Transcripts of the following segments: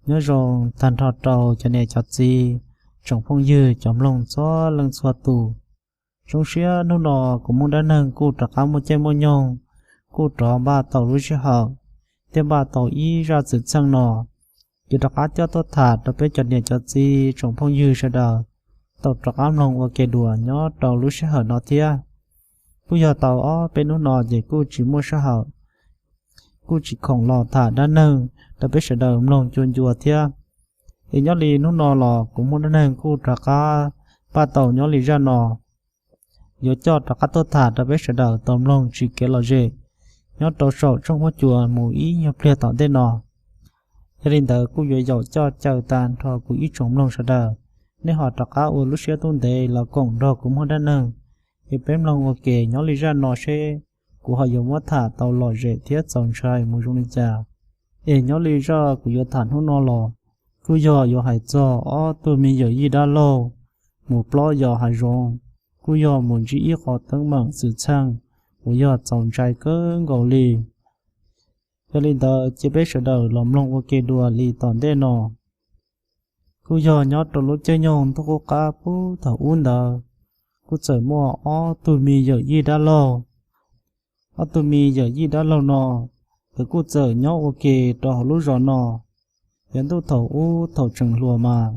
Nyob zoo tag nrho rau cov niam cov txiv, tsoom phooj ywg cov mloog txhua leej txhua tus. Zoo siab hnub no kuv Hmoob Dab Neeg kuj rov qab muaj caij muaj nyoog, kuj rov npaj tau lub sij hawm thiab npaj tau ib zaj xwm txheej no, ces rov qab coj tuaj tham rau peb cov niam cov txiv tsoom phooj ywg sawv daws tau rov qab mloog ua ke dua nyob rau lub sij hawm no thiab. Kuj yog tau ob peb hnub no ces kuj tsis muaj sij hawm, kuj tsis khoom los tham dab neeg rau peb sawv daws mloog ncua ncua thiab. Es nyob li hnub no los kuv Hmoob Dab Neeg kuj rov qab npaj tau nyob li zaj no, yuav coj rov qab tuaj tham rau peb sawv daws tau mloog tsis kev lom zem nyob rau saum tshooj huab cua mus ib nyuag pliag tom ntej no. Yog li ntawd kuj yuav yaum coj caw tag nrho kuv ib tsoom mloog sawv daws, nej ho rov qab ua lub siab tub ntev los koom nrog kuv Hmoob Dab Neeg, es peb mloog ua ke nyob li zaj no seb kuv ho yuav muab tham tau lom zem thiab txaus ntshai mus zoo li cas. Es nyob li zaj kuv yuav tham hnub no los kuj yog yuav hais txog ob tug me yawm yij dab laug mus plob yos hav zoov, kuj yog mus ntsib ib qho teeb meem xwm txheej uas yog txaus ntshai kawg nkaus li. Yog li ntawd cia peb sawv daws los mloog ua ke dua li tom ntej no. Kuj yog nyob rau lub caij nyoog ntuj qub qab puag thaum ub ntawd, kuj txawm muaj ob tug me yawm yij dab laug. Ob tug me yawm yij dab laug no, nkawd kuj txawm nyob ua ke rau hauv lub zos no. Yog ntuj thaum ub thaum tseem hluas mas,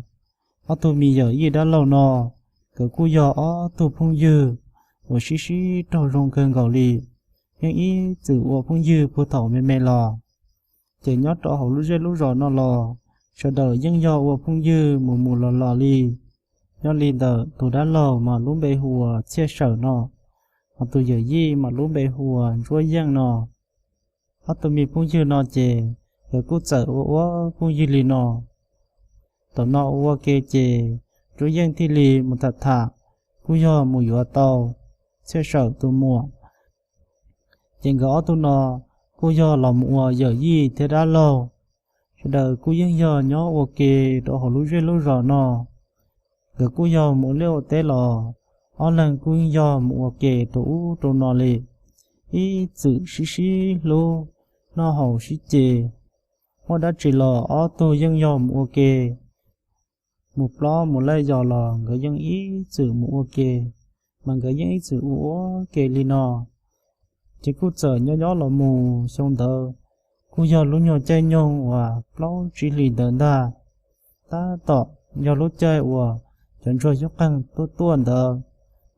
ob tug me yawm yij dab laug no, nkawd kuj yog ob tug phooj ywg uas sib sib raug zoo kawg nkaus li, yeej ib txwm ua phooj ywg puag thaum me me los. Ces nyob rau hauv lub zej lub zos no los, sawv daws yeej yog ua phooj ywg mus mus los los li. Nyob li ntawm tus dab laug mas lub npe hu ua Txhiaj Sawm no, ho tus yawm yij mas lub npe hu ua Ntsuab Yeej no. Ob tug me phooj ywg no ces nkawd kuj txawm ua ua phooj ywg li no. Thaum no ua ua ke ces Ntsuab Yeej thiaj li mus tham tham, kuj yog mus yuav tau Txhiaj Sawm tus muam. Ces nkawd ob tug no kuj yog los mus ua yawm yij thiab dab laug. Sawv daws kuj yeej yog nyob ua ke rau hauv lub zej lub zos no. Nkawd kuj yog mus ua liaj ua teb los, ob leeg kuj yeej yog mus ua ke rau ub rau no li, ib txwm sib sib hlub, noj haus sib ce. Muaj dab tsi los ob tug yeej yog mus ua ke. Mus plob mus laij yos los nkawd yeej ib txwm mus ua ke, mas nkawd yeej ib txwm ua ua ke li no. Ces kuj txawm nyob nyob los mus xyoo ntawd, kuj yog lub nyuag caij nyoog uas plaub tsib hlis ntawd ntag. Tab tom yog lub caij uas cov ntsuag xyoob qeeg tuaj tuaj ntawd,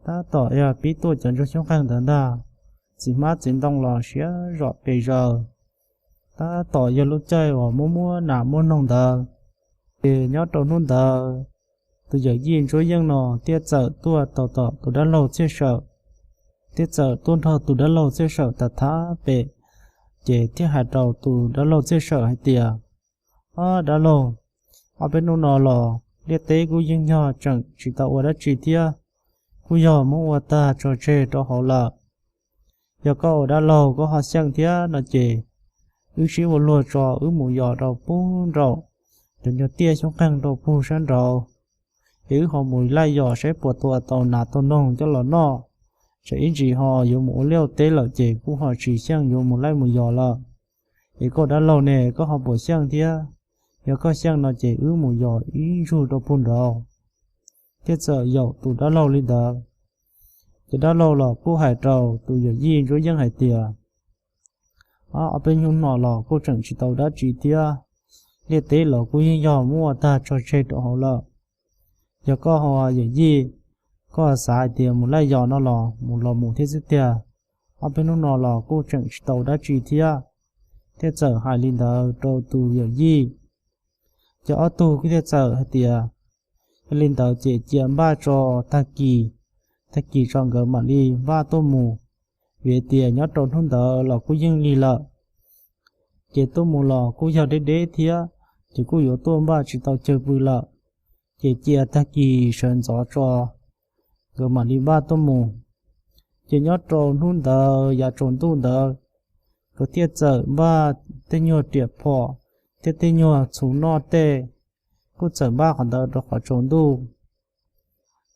tab tom yog pib tuaj cov ntsuag xyoob qeeg ntawd ntag. Txiv hmab txiv ntoo los siab zom pes zaws. Tab tom yog lub caij uas muaj muaj nas muaj noog ntawd. Ces nyob rau hnub ntawd, tus yawm yij Ntsuab Yeej no thiaj txawm tuaj tau tom tus dab laug Txhiaj Sawm, thiaj txawm tuaj nrog tus dab laug Txhiaj Sawm tham tham pem, ces thiaj hais rau tus dab laug Txhiaj Sawm hais tias, Ob dab laug, ob peb hnub no los liaj teb kuj yeej yog tseem tsis tau ua dab tsi thiab, kuj yog muab ua tag tso tseg rau hauv lawm. Yog koj ua dab laug koj ho xyeej thiab no ces wb sib ua luag tso wb mus yos rau puag nraum cov nyuag tiaj xyoob qeeg rau puag sab nraud, es wb ho mus laij yos saib puas tua tau nas tau noog coj los noj. Tsam ib ntsis ho yuav mus ua liaj ua teb lawm ces kuj ho tsis xyeej yuav mus laij mus yos lawm. Es koj dab laug ne koj ho puas xyeej thiab? Yog koj xyeej no ces wb mus yos ib ntsug rau puag nraud. Thiaj txawm yaum tus dab laug li ntawd. Ces dab laug los kuj hais rau tus yawm yij Ntsuab Yeej hais tias, Ob peb hnub no los kuj tseem tsis tau dab tsi thiab, liaj teb los kuj yeej yog muab ua tag tso tseg rau hauv lawm. Yog koj ho yawm yij, koj xav hais tias mus laij yos no los mus los mus thiab xwb tiag, ob peb hnub no los kuj tseem tsis tau dab tsi thiab. Thiaj txawm hais li ntawd rau tus yawm yij. Ces ob tug kuj thiaj txawm hais tias, Yog li ntawd ces cia npaj tso tag kis, tag kis tso nkawd mam li npaj tuaj mus, vim tias nyob rau hnub ntawd los kuj yeej lig lawm. Ces tuaj mus los kuj yog deb deb thiab, ces kuj yuav tuaj npaj tsis tau cawg pw lawm. Ces cia tag kis sawv ntxov tso nkawd mam li npaj tuaj mus. Ces nyob rau hnub ntawd yav tsaus ntuj ntawd, nkawd thiaj txawm npaj tej nyuag riam phom thiab tej nyuag txhuv noj tej, kuj txawm npaj qhov ntawd rau qhov tsaus ntuj.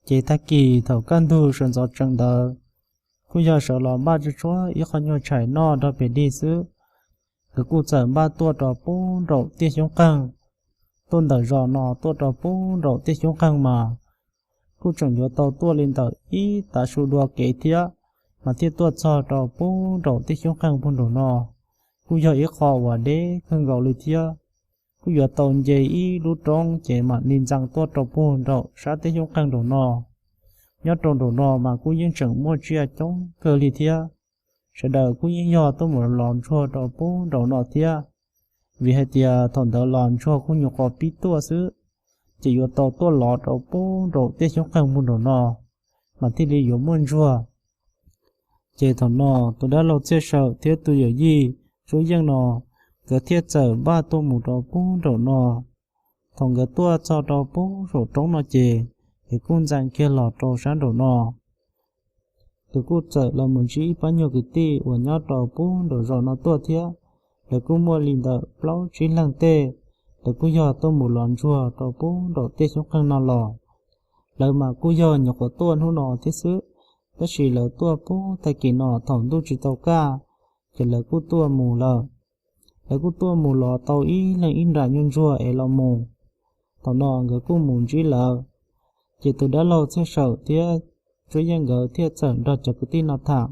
Ces tag kis thaum kaj ntug sawv ntxov tsees ntawd, kuj yog sawv los npaj tsuag tsuag ib qho nyuag tshais noj rau pem dig xwb. Nkawd kuj txawm npaj tuaj rau puag nraum tiaj xyoob qeeg, tuaj ntawm zos no tuaj rau pub nraum Tiaj Xyoob Qeeg mas kuj tseem yuav tau tuaj li ntawm ib tav su dua kev thiab, mas thiaj tuaj txog rau pub nraum Tiaj Xyoob Qeeg puag nraum no. Kuj yog ib qho uas deb kawg nkaus li thiab, kuj yuav tau nce ib lub roob ces mam li ntxeev tuaj rau puag nraum sab Tiaj Xyoob Qeeg nraum no. Nyob rau nraum no mas kuj yeej tseem muaj tsiaj coob kawg li thiab, sawv daws kuj yeej yog tuaj mus los ntsuag rau pub nraum no thiab, vim hais tias thaum ntawd los ntsuag kuj nyuam qhuav pib tuaj xwb, ces yuav tau tuaj los rau pub nraum Tiaj Xyoob Qeeg puag nraum no mas thiaj li yuav muaj ntsuag. Ces thaum no tus dab laug Txhiaj Sawm thiab tus yawm yij Tsuab Yeej no, nkawd thiaj txawm npaj tuaj mus rau pub nraum no. Thaum nkawd tuaj txog rau pub saum roob no ces, es kuj ntxeev kiag los rau sab nraum no. Nkawd kuj txawm los mus ntsib ib pab nyuag kwv tij uas nyob rau pub nraum zos no tuaj thiab, lawv kuj muaj li ntawm plaub tsib leeg tej, lawv kuj yog tuaj mus los ntsuag rau pub nraum Tiaj Xyoob Qeeg no los. Lawv mas kuj yog nyuam qhuav tuaj hnub no thiab xwb, tab sis lawv tuaj pub tag kis no thaum ntuj tsis tau kaj, ces lawv kuj tuaj mus lawm. Lawv kuj tuaj mus los tau ib leeg ib nra nyuag ntsuag es los mus. Thaum no nkawd kuj mus ntsib lawv, ces tus dab laug Txhiaj Sawm thiab Ntsuab Yeej nkawd thiaj txawm nrog cov kwv tij no tham.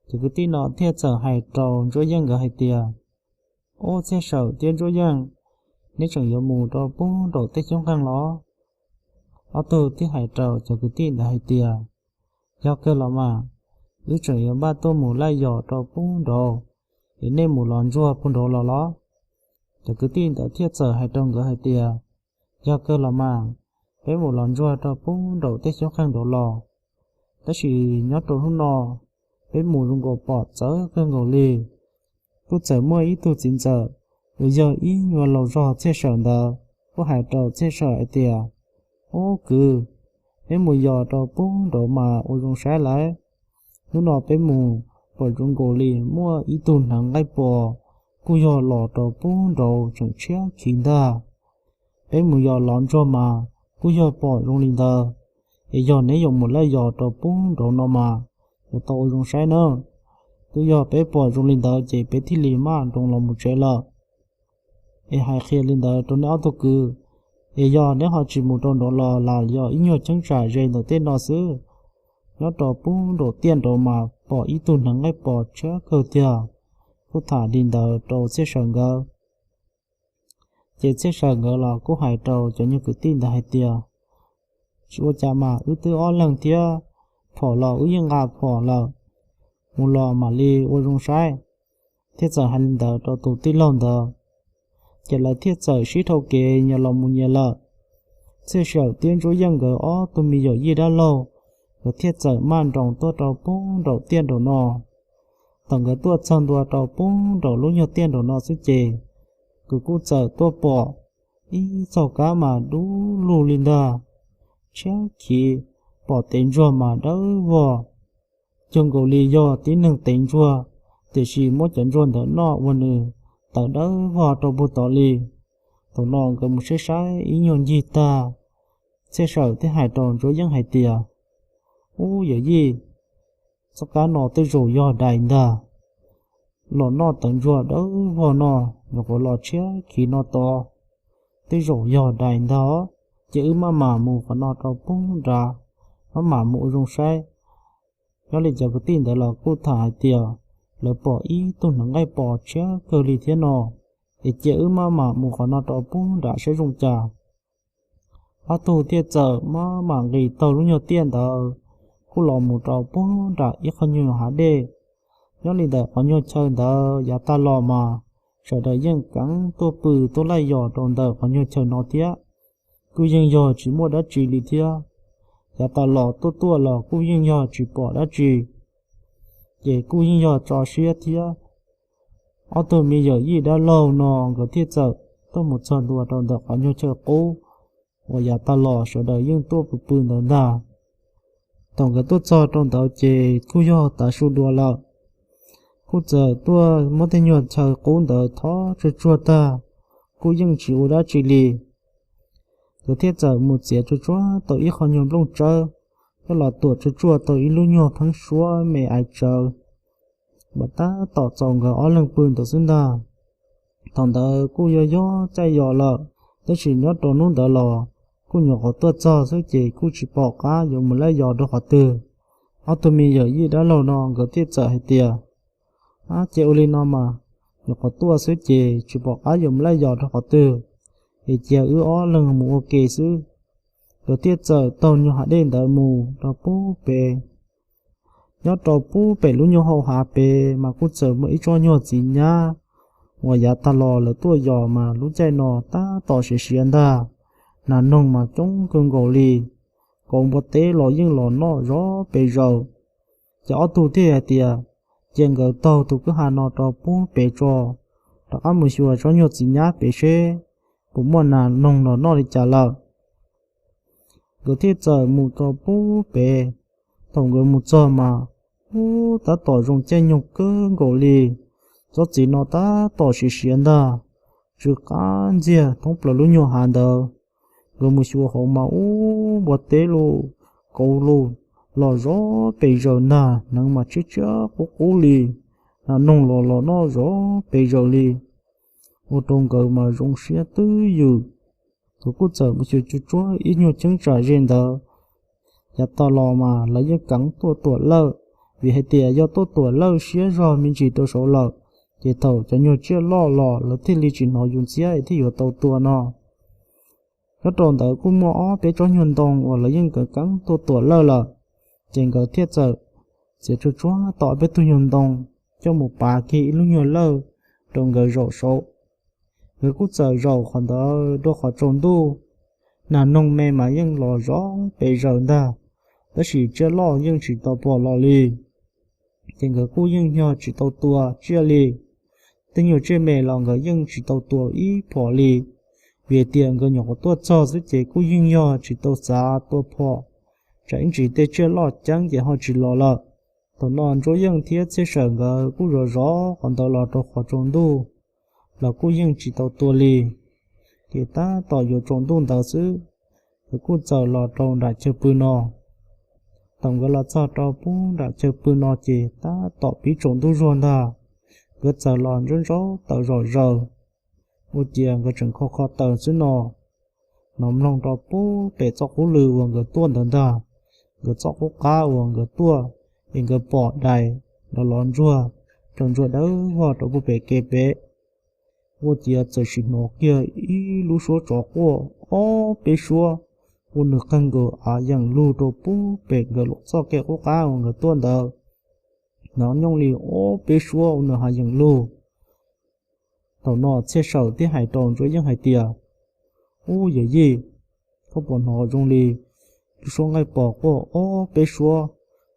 Cov kwv tij no thiaj txawm hais rau Ntsuab Yeej nkawd hais tias, Ub, Txhiaj Sawm thiab Ntsuab Yeej, neb tseem yuav mus rau pub nraum Tiaj Xyoob Qeeg los? Ob tug thiaj hais rau cov kwv tij ntawd hais tias, Yog kawg los mas, wb tseem yuav npaj tuaj mus laj yos rau pub nraud, es nej mus los ntsuag puag nraud los los? Cov kwv tij ntawd thiaj txawm hais rau nkawd hais tias, Yog kawg los mas, peb mus los ntsuag rau pub nraum Tiaj Xyoob Qeeg nraud los. Tab sis nyob rau hnub no, peb mus zoo nkaus pom txawv kawg nkaus li. Kuj txawm muaj ib tug txiv ntxawm uas yog ib nyuag laus zog Txhiaj Sawm ntawd kuj hais rau Txhiaj Sawm hais tias, Ub kwv, peb mus yos rau pub nraud mas ua zoo saib lawm. Hnub no peb mus pom zoo nkaus li muaj ib tug hneev nqaij pos kuj yog los rau pub nraud tseem tshiab khiv ntag. Peb mus yos los ntsuag mas kuj yog pom zoo li ntawd, es yog neb yuav mus laj yos rau pub nraud no mas yuav tau ua zoo saib na. Twb yog peb pom zoo li ntawd ces peb thiaj li maj nroos los mus tsev lawm. Es hais qhia li ntawd rau neb ob tug kwv, es yog neb ho tsis mus rau nraud los lam yog ib nyuag cheeb tsam ze ntawm tej no xwb. Nyob rau pub nraum tiaj nraud mas pom ib tug hneev nqaij pos tshiab kawg tiag. Kuj tham li ntawd rau Txhiaj Sawm nkawd. Ces Txhiaj Sawm nkawd los kuj hais rau cov nyuag kwv tij ntawd hais tias, Tsis ua cas mas, wb twb ob leeg thiab, phom los wb yeej nqa phom lawm, mus los mam li ua zoo saib. Thiaj txawm hais li ntawd rau tus tij laug ntawd, ces lawv thiaj txawm sib dhau kev nyias los mus nyias lawm. Txhiaj Sawm thiab Ntsuab Yeej nkawd ob tug me yawm yij dab laug, nkawd thiaj txawm maj nroos tuaj rau pub nraum tiaj nraum no. Thaum nkawd tuaj txog ntua rau pub nraum lub nyuag tiaj nraum no xwb ces, nkawd kuj txawm tuaj pom ib txoj kab mas dub lug li ntag, tshiab khiv, pom tes ntsuag mas dawb vog, cuag nkaus li yog tib neeg tes ntsuag, tiam sis muab cov ntsuag ntawd noj ua nws tawv dawb vog rau puag tod li. Thaum no nkawd mus saib saib ib nyuag ncig tag, Txhiaj Sawm thiaj hais rau Ntsuab Yeej hais tias, Ub yawm yij, txoj kab no tej zaum yog dais ntag. Los noj tawv ntsuag dawb vog no, nyuam qhuav los tshiab khiv no tod, tej zaum yog dais ntag. Ces wb maj mam mus qhov no rau pub nrad, maj mam mus ua zoo saib. Nyob li cov kwv tij ntawd los kuj tham hais tias, lawv pom ib tug hneev nqaij pos tshiab kawg li thiab no, es cia wb maj mam mus qhov no rau pub nrad saib zoo cas. Ob tug thiaj txawm maj mam nqis taug lub nyuag tiaj ntawd, kuj los mus rau pub nram ib qho nyuag hav dej. Nyob li ntawm qhov nyuag chaw ntawd yav tag los mas, sawv daws yeej keev tuaj pw tuaj laj yos rau ntawm qhov nyuag chaw no thiab. Kuj yeej yog tsis muaj dab tsi li thiab. Yav tas los tuaj tuaj los kuj yeej yog tsis pom dab tsi, ces kuj yeej yog tso siab thiab. Ob tug me yawm yij dab laug no nkawd thiaj txawm tuaj mus txog ntua rau ntawm qhov nyuag chaw qub uas yav tas los sawv daws yeej tuaj pw pw ntawd ntag. Thaum nkawd tuaj txog rau ntawd ces kuj yog tav su dua lawm. Kuj txawm tuaj muab tej nyuag chaw qub ntawd thov tsuag tsuag tag, kuj yeej tsis ua dab tsi li. Nkawd thiaj txawm mus txiav tsuag tsuag tau ib qho nyuag nplooj tsawb, coj los tuam tsuag tsuag tau ib lub nyuag pheeb suab me aiv tsawv, npam tab tom txaus nkawd ob leeg pw ntawd xwb ntag. Thaum ntawd kuj yog yog caij yos lawm, Tab sis nyob rau hnub ntawd los kuj nyuam qhuav tuaj txog xwb ces kuj tsis pom qab yuav mus laij yos rau qhov twg. Ob tug me yawm yij dab laug no nkawd thiaj txawm hais tias, Ab, ces ua li no mas, nyuam qhuav tuaj xwb ces tsis pom qab yuav mus laij yos rau qhov twg, es cia wb ob leeg mus ua ke xwb. Nkawd thiaj txawm taug nyuag hav dej ntawd mus rau pub pem. Nyob rau pub pem lub nyuag hau hav pem mas kuj txawm muaj ib tsob nyuag txiv nyab uas yav tag los lawv tuaj yos mas lub caij no tab tom siav siav ntag. Nas noog mas coob kawg nkaus li, kauv npua teb los yeej los noj zov pes zaws. Ces ob tug thiaj hais tias, Cia nkawd taug tus kwj ha no rau pub pem tso, rov qab mus xyuas tsob nyuag txiv nyab pem seb puas muaj nas noog los noj li cas lawm. Nkawd thiaj txawm mus rau pub pem. Thaum nkawd mus txog mas, ub, tab tom zoo caij nyoog kawg nkaus li. Tsob txiv no tab tom siav siav ntag, tsw qab ntxiag thoob plaws lub nyuag hav ntawd. Nkawd mus xyuas hauv mas ub, npua teb los kauv los los zov pes zaws ntag, hneev mas tshiab tshiab qub qub li, nas noog los los noj zov pes zaws li. Ua rau nkawd mas zoo siab twb ywm. Nkawd kuj txawm mus xyuas tsuag tsuag ib nyuag cheeb tsam ze ntawd, yav tas los mas lawv yeej keev tuaj tuam lawj, vim hais tias yog tuaj tuam lawj siab zog me ntsis rau saud lawm, ces thaum cov nyuag tsiaj loj los lawv thiaj li tsis hnov yus ntxhiab es thiaj yuav tau tua no. Nyob rau ntawd kuj muaj ob peb tsob nyuag ntoo uas lawv yeej keev keev tuaj tuam lawj lawm, ces nkawd thiaj txawm txiav tsuag tsuag tau ob peb tug nyuag ntoo coj mus pav kiag ib lub nyuag lawj rau nkawd zaum saud. Nkawd kuj txawm zaum qhov ntawd rau qhov tsaus ntuj. Nas noog me mas yeej los zov pes zaws ntag, tab sis tsiaj loj yeej tsis tau pom los li. Ces nkawd kuj yeej yog tsis tau tua tsiaj li. Tej nyuag tsiaj me los nkawd yeej tsis tau tua ib phom li, vim tias nkawd nyuam qhuav tuaj txog xwb ces kuj yeej yog tsis tau xav tua phom, tsam ib ntsis tej tsiaj loj ceeb ces ho tsis los lawm. Thaum no Ntsuab Yeej thiab Txhiaj Sawm nkawd kuj zov zov qhov ntawd los rau qhov tsaus ntuj, los kuj yeej tsis tau tua li. Ces tab tom yuav tsaus ntuj ntawd xwb, nkawd kuj txawm los rau nram chaw pw no. Thaum nkawd los txog rau pub nram chaw pw no ces tab tom pib tsaus ntuj zuag ntag. Nkawd txawm los ntsaub ntsaub taws zom zaws, ua ciav nkawd tseem kho kho taws xwb no, hnov mloog rau pub pem txoj qub lw uas nkawd tuaj ntawd ntag. Nkawd txoj qub qab uas nkawd tuaj, es nkawd pom dais los los ntsuag, rau ntsuag dawb vog rau pub pem kev pem. Ua ciav txawm sim hnov kiag ib lub suab tsov quaj ob peb suab, ua nws qeeg nkaus av yeem lug rau pub pem nkawd los txoj kev qub qab uas nkawd tuaj ntawd. Hnov nyooj li ob peb suab ua nws hav yeem lug. Thaum no Txhiaj Sawm thiaj hais rau Ntsuab Yeej hais tias, Ub, yawm yij, koj puas hnov zoo li lub suab nqaij pos quaj ob peb suab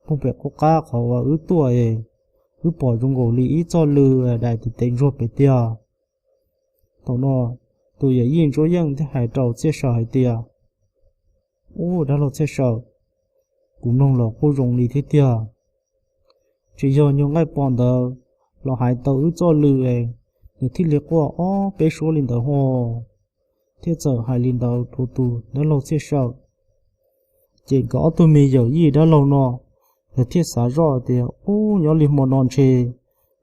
pub pem qub qab qhov uas wb tuaj es, wb pom zoo nkaus li ib txoj lw dais tes tes ntsuag pem tiag. Thaum no tus yawm yij Ntsuab Yeej thiaj hais rau Txhiaj Sawm hais tias, Ub, dab laug Txhiaj Sawm, kuv mloog los kuj zoo li thiab tiag. Tsis yog nyuag nqaij pos ntawd los hais tau wb txoj lw es nws thiaj li quaj ob peb suab li ntawd ho. Thiaj txawm hais li ntawd rau tus dab laug Txhiaj Sawm. Ces nkawd ob tug me yawm yij dab laug no, nkawd thiaj xav zoj tias, Ub, nyob li hmo no ntshe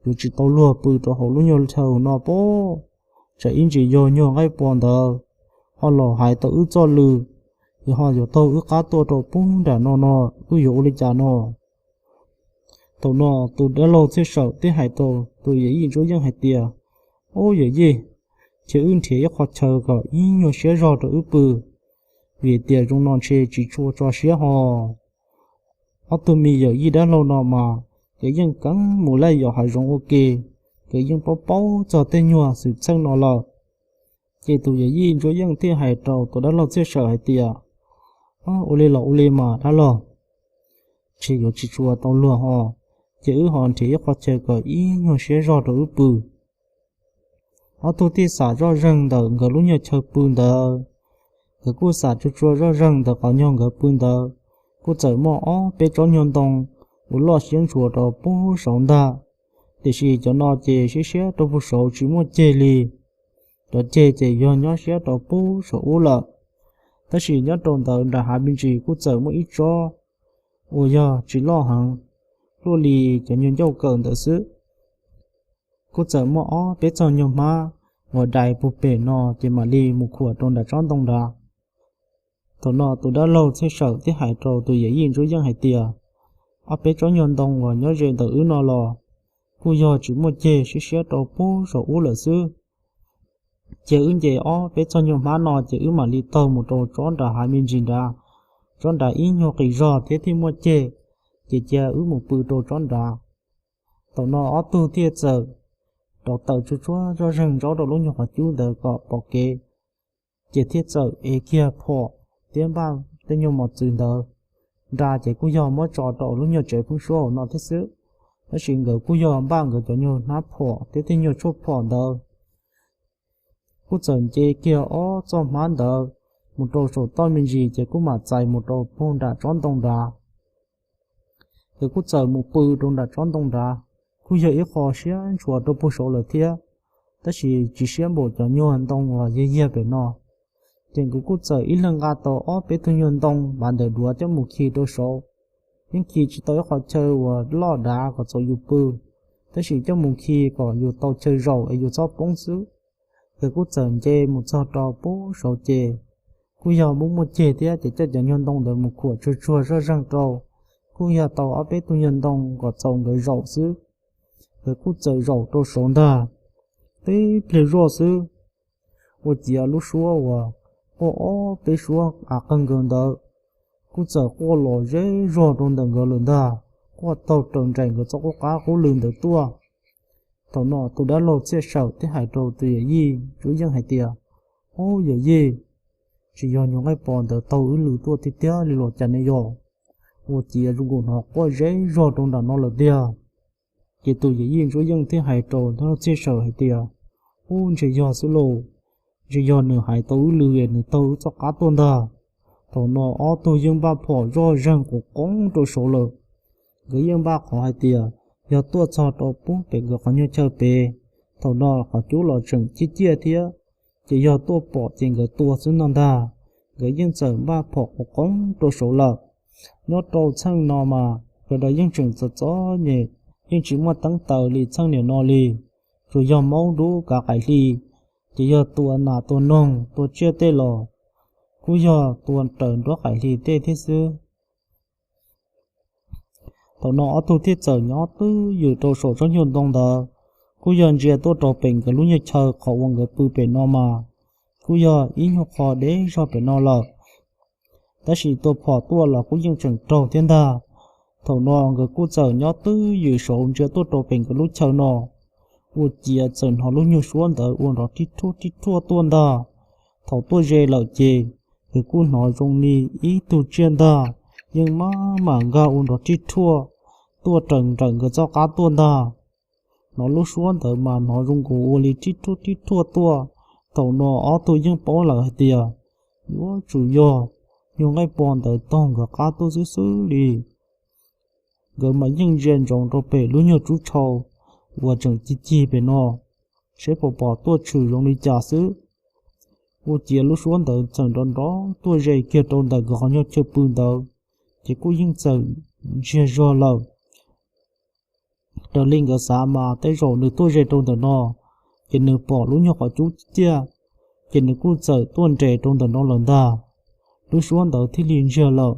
yuav tsis tau luag pw rau hauv lub nyuag chaw no pob, tsam ib ntsis yog nyuag nqaij pos ntawd ho los hais tau wb txoj lw, es ho yuav taug wb qab tuaj rau pub nram no no, wb yuav ua li cas no? Thaum no tus dab laug Txhiaj Sawm thiaj hais rau tus yawm yij Ntsuab Yeej hais tias, Ub, yawm yij, cia wb nrhiav ib qho chaw kom ib nyuag siab zog rau wb pw, vim tias zoo no ntshe tsis tshua tso siab ho. Ob tug me yawm yij dab laug no mas nkawd yeej keev mus laij yos hav zoov ua ke, nkawd yeej paub paub txog tej nyuag xwm txheej no lawm. Ces tus yawm yij Ntsuab Yeej thiaj hais rau tus dab laug Txhiaj Sawm hais tias, Ua li los ua li mas dab laug, ntshe yuav tsis tshua tau luag ho, ces wb ho nrhiav ib qho chaw kom ib nyuag siab zog rau wb pw. Ob tug thiaj xam zoj zeeg ntawm nkawd lub nyuag chaw pw ntawd. Nkawd kuj xam tsuag tsuag zoj zeeg ntawm qhov nyuag nkawd pw ntawd, kuj txawm muaj ob peb tsob nyuag ntoo uas loj siab ntshua rau pub saud ntag. Tiam sis cov no ces siab siab rau pub saud tsis muaj ceg li. Cov ceg ces yog nyob siab rau pub saum ub lawm. Tab sis nyob rau ntawd nram hav me ntsis kuj txawm muaj ib tsob uas yog tsis loj heev, luaj li cov nyuag ncauj kawm ntawd xwb. Kuj txawm muaj ob peb txog nyuag hmab uas dai puag pem no ces mam li mus khuam rau nram tsob ntoo nrad. Thaum no tus dab laug Txhiaj Sawm thiaj hais rau tus yawm yij Ntsuab Yeej hais tias, ob peb tsob nyuag ntoo uas nyob ze ntawm wb no los kuj yog tsis muaj ceg, siab siab rau puag saum ub lawm xwb. Cia wb nce ob peb txog nyuag hmab no ces wb mam li taug mus rau tsob nram hav me ntsis nrad, tsob nrad ib nyuag qis zog thiab thiaj muaj ceg, ces cia wb mus pw rau tsob nrad. Thaum no ob tug thiaj txawm rauv taws tsuag tsuag zoj zeeg ntsaub rau lub nyuag qhov cub ntawd kom pom kev, ces thiaj txawm ev kiag phom thiab npaj tej nyuag mos txwv ntawd nra, ces kuj yog muab tso rau lub nyuag tsev pheeb suab hauv no thiab xwb. Tab sis nkawd kuj yog npaj nkawd cov nyuag hnab phom thiab tej nyuag tshuaj phom ntawd. Kuj txawm nce kiag ob txoj hmab ntawd mus rau saum toj me ntsis, ces kuj mam txais mus rau puag nram tsob ntoo nrad. Nkawd kuj txawm mus pw rau nram tsob ntoo nrad, kuj yog ib qho siab ntshua rau puag saud lawm thiab, tab sis tsis siab npaum cov nyuag ntoo uas yag yag pem no. Ces nkawd kuj txawm ib leeg nqa tau ob peb tug nyuag ntoo npav ntawm duav coj mus khi rau saud. Yeej khi tsis tau ib qho chaw uas loj dav kom txaus yus pw, tab sis coj mus khi kom yus tau chaw zaum es yus txhob poob xwb. Nkawd kuj txawm nce mus txog rau puag saud ces kuj yog muaj muaj ceg thiab, ces coj cov nyuag ntoo ntawd mus khuam tsuag tsuag zoj zeeg rau, kuj yog tau ob peb tug nyuag ntoo kom txaus nkawd zaum xwb. Nkawd kuj txawm zaum rau saud ntag. Tib pliag zoj xwb, ua ciav lub suab uas quaj ob peb suab av qeeg nkawd ntawd kuj txawm quaj los zej zog rau ntawm nkawd lawm ntag, quaj taug raws nraim nkawd txoj qub qab qub lw ntawd tuaj. Thaum no tus dab laug Txhiaj Sawm thiaj hais rau tus yawm yij Ntsuab Yeej hais tias, Ub yawm yij, tsis yog nyuag nqaij pos ntawd taug wb lw tuaj tiag tiag li los cas ne yog? Ua ciav zoo nkaus hnov quaj zej zog rau nram no lawm tiag. Ces tus yawm yij Ntsuab Yeej thiaj hais rau dab laug Txhiaj Sawm hais tias, Ub ntshe yog xwb lauj, ntshe yog nws hais tau wb lw es nws taug wb txoj qab tuaj ntag. Thaum no ob tug yeej npaj phom zoj zeeg quas qoob rau saud lawm. Nkawd yeej npaj qhov hais tias yog tuaj txog rau puag pem nkawd qhov nyuag chaw pem, thaum no qhov cub los tseem ciaj ciaj thiab, ces yog tuaj pom ces nkawd tua xwb no ntag. Nkawd yeej txawm npaj phom quas qoob rau saud lawm. Nyob rau txheej no mas sawv daws yeej tseem txom txom nyem, yeej tsis muaj teeb taws li txheej niam no li, tsuas yog maub dub kav qaim hli, ces yog tua nas tua noog tua tsiaj tej los kuj yog tua raws nruab qaim hli tej thiab xwb. Thaum no ob tug thiaj txawm nyob twj ywm rau saum tsob nyuag ntoo ntawd, kuj yog ntsia tuaj rau pem nkawd lub nyuag chaw qhov uas nkawd pw pem no mas kuj yog ib nyuag qho deb zog pem no lawm. Tab sis tua phom tuaj los kuj yeej tseem raug thiab ntag. Thaum no nkawd kuj txawm nyob twj ywm saud ntsia tuaj rau pem nkawd lub chaw no, ua ciav txawm hnov lub nyuag suab ntawd ua nrov rib rhuaj rib rhuaj tuaj ntag. Thaum tuaj ze lawm ces nkawd kuj hnov zoo li ib tug tsiaj ntag, yeej maj mam nkag ua nrov rib rhuaj tuaj raws nraim nkawd txoj qab tuaj ntag. Hnov lub suab ntawd mas hnov zoo nkaus ua li rib rhuaj rib rhuaj tuaj. Thaum no ob tug yeej paub lawm hais tias yuav tsum yog nyuag nqaij pos ntawd taug nkawd qab tuaj xwb xwb li. Nkawd mas yeej ntsia ntsoov rau pem lub nyuag tsub tshau uas tseem cig cig pem no, seb puas pom tuaj tshwm zoo li cas xwb. Ua ciav lub suab ntawd txawm nrov nrov tuaj ze kiag rau ntawm nkawd qhov nyuag chaw pw ntawd, ces kuj yeej txawm ntsiag zog lawm. Raws li nkawd xav mas tej zaum nws tuaj ze rau ntawm no, ces nws pom lub nyuag qhov cub ciaj, ces nws kuj txawm tuaj nres rau ntawm no lawm ntag. Lub suab ntawd thiaj li ntsiag lawm.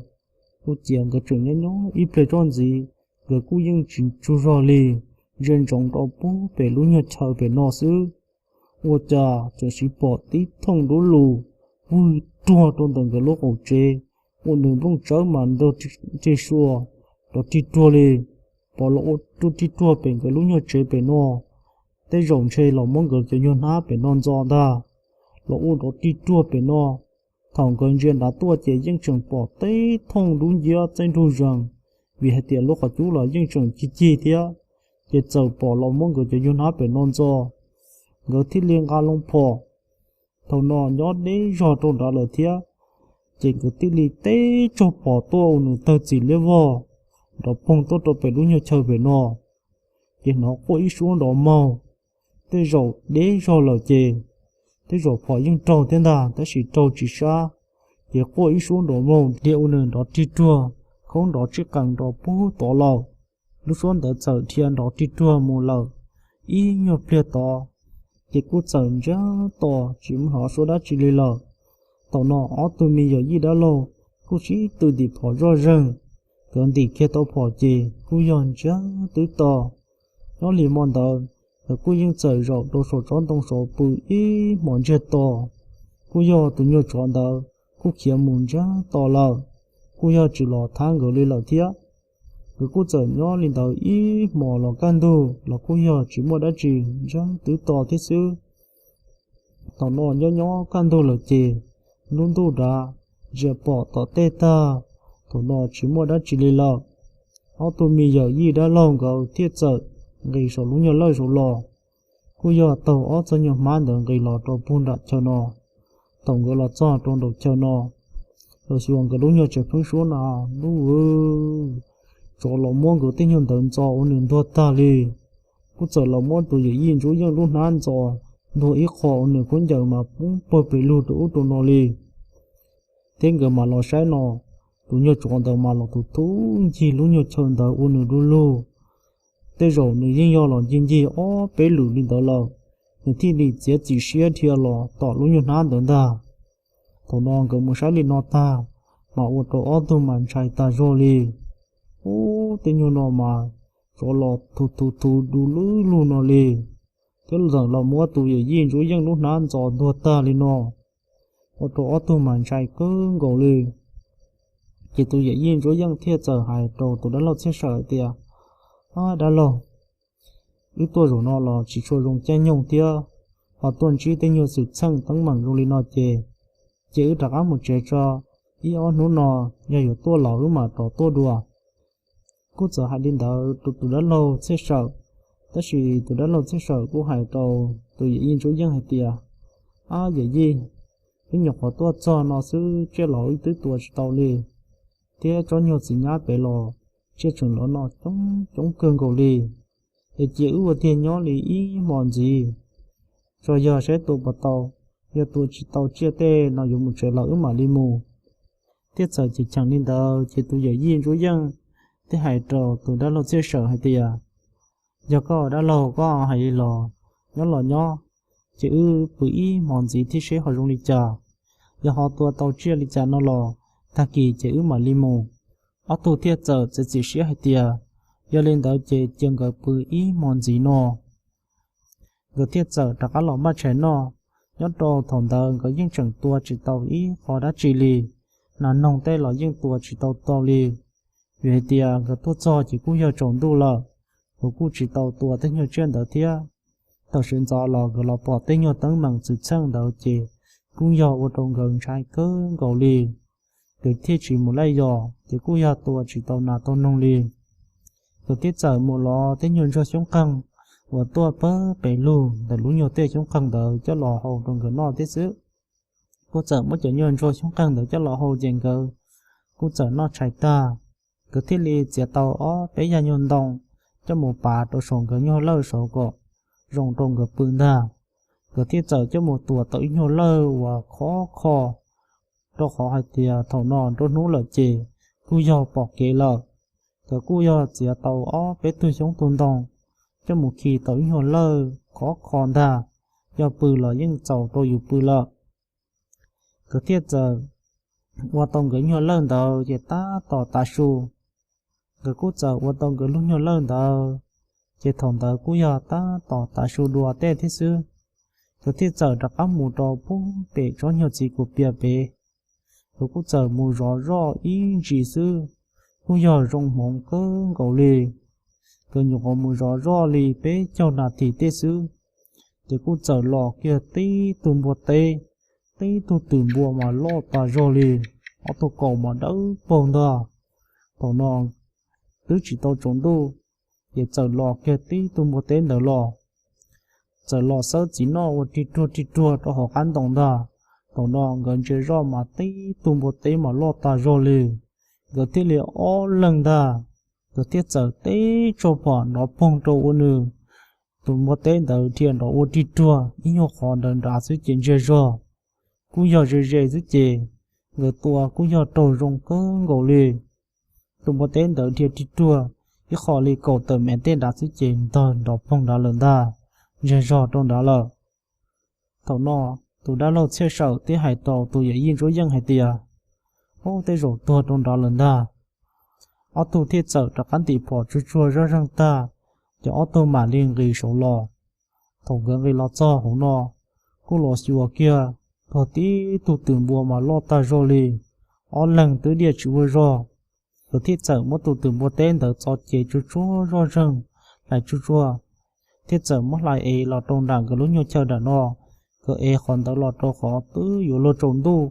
Ua ciav nkawd tseem nyob nyob ib pliag toj ntxiv, nkawd kuj yeej tsis tsaug zog li, ntsia ntsoov rau puag pem lub nyuag chaw pem no xwb. Ua cas tseem siv pom tib thooj dub lug vwg ruag rau ntawm nkawd lub qaum tsev, ua nws nplooj tsawb mas nrog rig sua, nrov rig ruag li. Pom los ua ruaj rig ruag pem nkawd lub nyuag tsev pem no, tej zaum ntshe los muab nkawd cov nyuag hnab pem no ntxo ntag, los ua nrov rig ruag pem no. Thaum nkawd ntsia nrad tuaj ces yeej tseem pom tib thooj dub nciab txaij nrug zees, vim hais tias lub qhov cub los yeej tseem cig cig thiab, ces txawm pom los muab nkawd cov nyuag hnab pem no ntxo. Nkawd thiaj li nqa loo phom. Thaum no nyob deb zog rau nrad lawm thiab, ces nkawd thiaj li tib tsaug phom tuaj ua nws tawg txim liab vog, nrov poog tuaj rau pem lub nyuag chaw pem no. Ces hnov quaj ib suab nrov maug, tej zaum deb zog lawm ces tej zaum phom yeej raug thiab ntag, tab sis raug tsis sab, ces quaj ib suab nrov maug dhia ua nws nrov rig ruag, khoob nrov tsij qees nrov puag tod lawm. Lub suab ntawd txawm dhia nrov rig ruag mus lawm ib nyuag pliag tod, ces kuj txawm ntsiag to tsis hnov suab dab tsi li lawm. Thaum no ob tug me yawm yij dab laug kuj sib tw ntim phom zoj zeeg, nkawd ntim kiag tau phom ces kuj yog ntsiag twb to. Nyob li hmo ntawd, nkawd kuj yeej txawm zaum rau saum tsob ntoo saud pw ib hmos ntsiag to. Kuj yog tus nyuag tsov ntawd kuj khiav mus ntsiag to lawm, kuj yog tsis los thab nkawd li lawm thiab. Nkawd kuj txawm nyob li ntawd ib hmos los kaj ntug los kuj yog tsis muaj dab tsi, ntsiag twb to thiab xwb. Thaum no nyob nyob kaj ntug lawm ces lub ntuj dav ntsia pom tom tej tag, thaum no tsis muaj dab tsi li lawm. Ob tug me yawm yij dab laug nkawd thiaj txawm nqis saum lub nyuag lawj saud los, kuj yog taug ob txog nyuag hmab ntawd nqis los rau puag nram chaw no. Thaum nkawd los txog rau nraum chaw no, los xyuas nkawd lub nyuag tsev pheeb suab no, lub tsov los muab nkawd tej nyuag ntawv ntxo ua nws ntuag tag li. Kuj txawm los muab tus yawm yij Ntsuab Yeej lub hnab ntxo ntuag ib qho ua nws khaub ncaws mas poob pawg pes lug rau ub rau no li. Thiab nkawd mam los saib no, tus nyuag tsov ntawd mas los tus tub ncig lub nyuag chaw ntawd ua nws du lug. Tej zaum nws yeej yog los ncig ncig ob peb lwm li ntawd lawm, nws thiaj li txiav txim siab dhia los tom lub nyuag hnab ntawd ntag. Thaum no nkawd mus saib li no tag, mas ua rau ob tug mas ntshai tag zog li. Ub, tej nyuag no mas tsov los thuv thuv thuv du lug lug no li, thiab txawm los muab tus yawm yij Ntsuab Yeej lub hnab ntxo ntuag tag li no, ua rau ob tug mas ntshai kawg nkaus li. Ces tus yawm yij Ntsuab Yeej thiaj txawm hais rau tus dab laug Txhiaj Sawm hais tias, Ab dab laug, wb tuaj zaum no los tsis tshua zoo caij nyoog thiab, ho tuaj ntsib tej nyuag xwm txheej teeb meem zoo li no ces, ces wb rov qab mus tsev tso, ib ob hnub no yog yuav tuaj los wb mam rov tuaj dua. Kuj txawm hais li ntawd rau tus dab laug Txhiaj Sawm, tab sis tus dab laug Txhiaj Sawm kuj hais rau tus yawm yij Ntsuab Yeej hais tias, Ab yawm yij, wb nyuam qhuav tuaj txog no xwb tsiaj los wb twb tua tsis tau li, thiab tsob nyuag txiv nyab pem los tsiaj tseem los noj coob coob kawg nkaus li. Es cia wb ua tiag nyob li ib hmo ntxiv, tso yog saib tua puas tau, yog tua tsis tau tsiaj tej no yuav mus tsev los wb mam li mus. Thiaj txawm cheem cheem li ntawd ces tus yawm yij Ntsuab Yeej thiaj hais rau tus dab laug Txhiaj Sawm hais tias, Yog koj dab laug koj hais li los, nyob los nyob, ces wb pw ib hmo ntxiv thiab seb ho zoo li cas. Yog ho tua tau tsiaj li cas no los, tag kis ces wb mam li mus. Ob tug thiaj txawm txiav txim siab hais tias, yog li ntawd ces cia nkawd pw ib hmo ntxiv no. Nkawd thiaj txawm rov qab los npaj tshais noj. Nyob rau thaum ntawd nkawd yeej tseem tua tsis tau ib qho dab tsi li, nas noog tej los yeej tua tsis tau tau li, vim hais tias nkawd tuaj txog ces kuj yog tsaus ntuj lawm, nkawd kuj tsis tau tua tej nyuag tsiaj ntawd thiab. Tam sim ntxov los nkawd los pom tej nyuag teeb meem xwm txheej ntawd ces kuj yog ua rau nkawd ntshai kawg nkaus li. Nkawd thiaj tsis mus laij yos ces kuj yog tua tsis tau nas tau noog li. Nkawd thiaj txawm mus lov tej nyuag ntsuag xyoob qeeg uas tuaj pawg pes lug ntawm lub nyuag tej xyoob qeeg ntawd coj los hau rau nkawd noj thiab xwb. Kuj txawm muab cov nyuag ntsuag xyoob qeeg ntawd coj los hau ces nkawd kuj txawm noj tshais tag, nkawd thiaj li txiav tau ob peb yag nyuag ntoo coj mus pav rau saum nkawd nyuag lawj saud kom zoo rau nkawd pw ntag. Nkawd thiaj txawm coj mus tuam tau ib nyuag lawj uas khov kho, rau qhov hais tias thaum no nruab hnub lawm ces kuj yog pom kev lawm. Nkawd kuj yog txiav tau ob peb tug xyoob tug ntoo coj mus khi tau ib nyuag lawj khov kho ntag, yog pw los yeej txaus rau yus pw lawm. Nkawd thiaj txawm ua tau nkawd nyuag lawj ntawd ces tab tom tav su. Nkawd kuj txawm ua tau nkawd lub nyuag lawj ntawd, ces thaum ntawd kuj yog tab tom tav su dua tej thiab xwb. Nkawd thiaj txawm rov qab mus rau puag pem tsob nyuag txiv kuv pias pem. Nkawd kuj txawm mus zov zoj ib ntsis xwb, kuj yog zoo hmoov kawg nkaus li. Nkawd nyuam qhuav mus zov zoj li peb caug nas this tej xwb, ces kuj txawm los kiag tib tug npua teb, tib tug twm npua mas loj tas zog li, ob tug kaus mas dawb paug ntag. Thaum no twb tsis tau tsaus ntuj, ces txawm los kiag tib tug npua teb ntawd los. Txawm los xawb txiv noj ua rig ruag rig ruag rau hauv qab ntoo ntag. Thaum no nkawd ntsia zoj mas tib tug npua teb mas loj tas zog li. Nkawd thiaj li ob leeg ntag, nkawd thiaj txawm teb tsuag phom nrov poog rau ua nws. Tus npua teb ntawd dhia nrov ua rig ruag ib nyuag qhov nrad nrad xwb ces ntsiag zog, kuj yog ze ze xwb ces nkawd tua kuj yog raug zoo kawg nkaus li. Tus npua teb ntawd dhia rig ruag ib qho li kaum tawm mev tej nrad xwb ces ntog nrov poog nrad lawm ntag, ntsiag zog rau nrad lawm. Thaum no tus dab laug Txhiaj Sawm thiaj hais rau tus yawm yij Ntsuab Yeej hais tias, Ub, tej zaum tuag rau nrad lawm ntag. Ob tug thiaj txawm rov qab ntim phom tsuag tsuag zoj zeeg tag, ces ob tug mam li nqis saud los. Thaum nkawd nqis los txog hauv no, kuj los xyuas kiag, tuag tib tug twm npua mas loj tag zog li, ob leeg twb diaj tsis ua zog. Nkawd thiaj txawm muab tus twm npua teb ntawd txo cev tsuag tsuag zoj zeeg, hlais tsuag tsuag, thiaj txawm muab hlais es los rau nram nkawd lub nyuag chaw nram no. Nkawd es qhov ntawd los rau qhov twb yuav luag tsaus ntuj,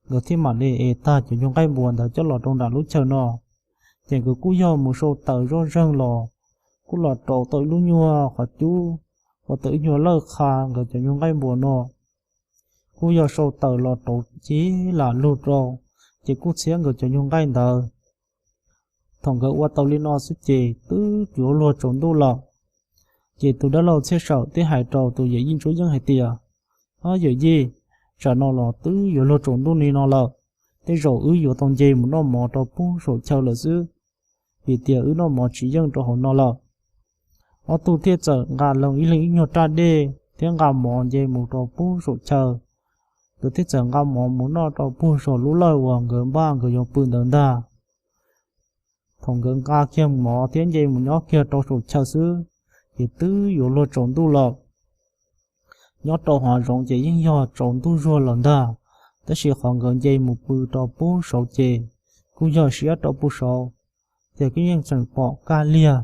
nkawd thiaj mam li es tag cov nyuag nqaij npua ntawd coj los rau nram lub chaw no. Ces nkawd kuj yog mus sau taws zoj zeeg los, kuj los rau tau ib lub nyuag qhov cub, ua tau ib nyuag lawj qha nkawd cov nyuag nqaij npua no. Kuj yog sau taws los rauv cig lam lug rau, ces kuj txhiab nkawd cov nyuag nqaij ntawd. Thaum nkawd ua tau li no xwb ces twb yuav luag tsaus ntuj lawm. Ces tus dab laug Txhiaj Sawm thiaj hais rau tus yawm yij Ntsuab Yeej hais tias, Ob yawm yij, tsam no los twb yuav luag tsaus ntuj li no lawm, tej zaum wb yuav tau nce mus noj mov rau pug saum chaw lawm xwb, vim tias wb noj mov tsis yeej rau hauv no lawm. Ob tug thiaj txawm nqa loo ib leeg ib nyuag raj dej thiab nqa mov nce mus rau pug saum chaw. Nkawd thiaj txawm nqa mov mus noj rau pug saum lub lawj uas nkawd npaj nkawd yuav pw ntawd ntag. Thaum nkawd nqa kiag mov thiab nce mus nyob kiag rau saum chaw xwb, ces twb yuav luag tsaus ntuj lawm. Nyob rau hav zoov ces yeej yog tsaus ntuj zuag lawm ntag, tab sis qhov nkawd nce mus pw rau pug saud ces kuj yog siab rau pug saud, ces kuj yeej tseem pom kaj liag.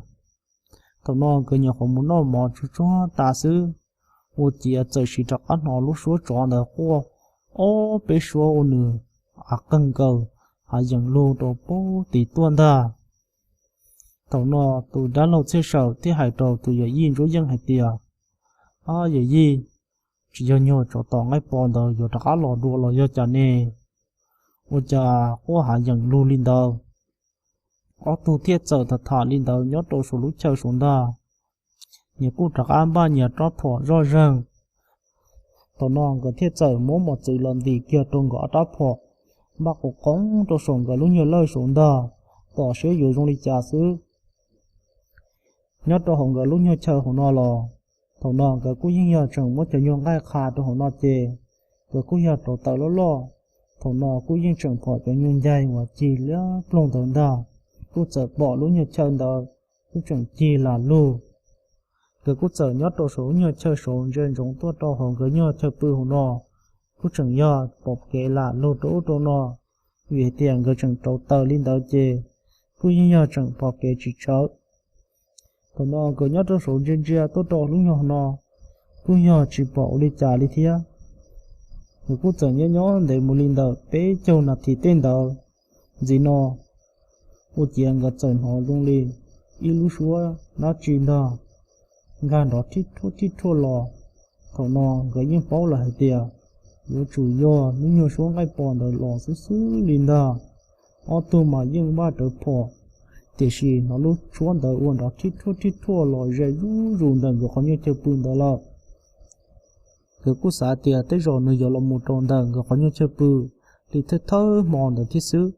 Thaum no nkawd nyuam qhuav mus noj mov tsuag tsuag tas xwb, ua ciav txawm sim rov qab hnov lub suab tsov ntawd quaj ob peb suab ua nws av qeeg nkaws hav yeem lug rau pug tid tuaj ntag. Thaum no tus dab laug Txhiaj Sawm thiaj hais rau tus yawm yij Ntsuab Yeej hais tias, Ob yawm yij, tsis yog nyuag tsov tom nqaij pos ntawd yuav rov qab los dua los yog cas ne? Ua cas quaj hav yeem lug li ntawd? Ob tug thiaj txawm tham tham li ntawd nyob rau saum lub chaw saud ntag. Nyias kuj rov qab npaj nyias rab phom zoj zeeg. Thaum no nkawd thiaj txawm muab mos txwv los ntim kiag rau nkawd ob rab phom, npaj qus qoob rau saum nkawd lub nyuag lawj saud ntag, tos saib yuav zoo li cas xwb. Nyob rau hauv nkawd lub nyuag chaw hauv no los, thaum no nkawd kuj yeej yog tseem muab cov nyuag nqaij qha rau hauv no ces nkawd kuj yog rauv taws loj loj. Thaum no kuj yeej tseem pom cov nyuag ncaig uas cig liab ploog ntawd ntag, kuj txawm pom lub nyuag chaw ntawd kuj tseem cig lam lug. Nkawd kuj txawm nyob rau saum lub nyuag chaw saud ntsia ntsoov tuaj rau hauv nkawd nyuag chaw pw hauv no, kuj tseem yog pom kev lam lug rau ub rau no, vim hais tias nkawd tseem rauv taws li ntawd ces kuj yeej yog tseem pom kev tsis tshawv. Thaum no nkawd nyob rau saud ntsia ntsia tuaj rau lub nyuag no, kuj yog tsis pom ua li cas li thiab. Nkawd kuj txawm nyob nyob ntev mus li ntawm peb caug nas this tej ntawd, ntxiv no ua ciav nkawd txawm hnov zoo li ib lub suab dab tsi ntag nkag nrov thib rhuaj thib rhuaj los. Thaum no nkawd yeej paub lawm hais tias yuav tsum yog lub nyuag suab nqaij pos ntawd los xwb xwb li ntag. Ob tug mas yeej npaj rawv phom, tiam sis hnov lub suab ntawd ua nrov thib rhuaj thib rhuaj los ze zuj zus ntawm nkawd qhov nyuag chaw pw ntawd lawm. Nkawd kuj xav tias tej zaum nws yuav los mus rau ntawm nkawd qhov nyuag chaw pw li thawj thawj hmo ntawd thiab xwb.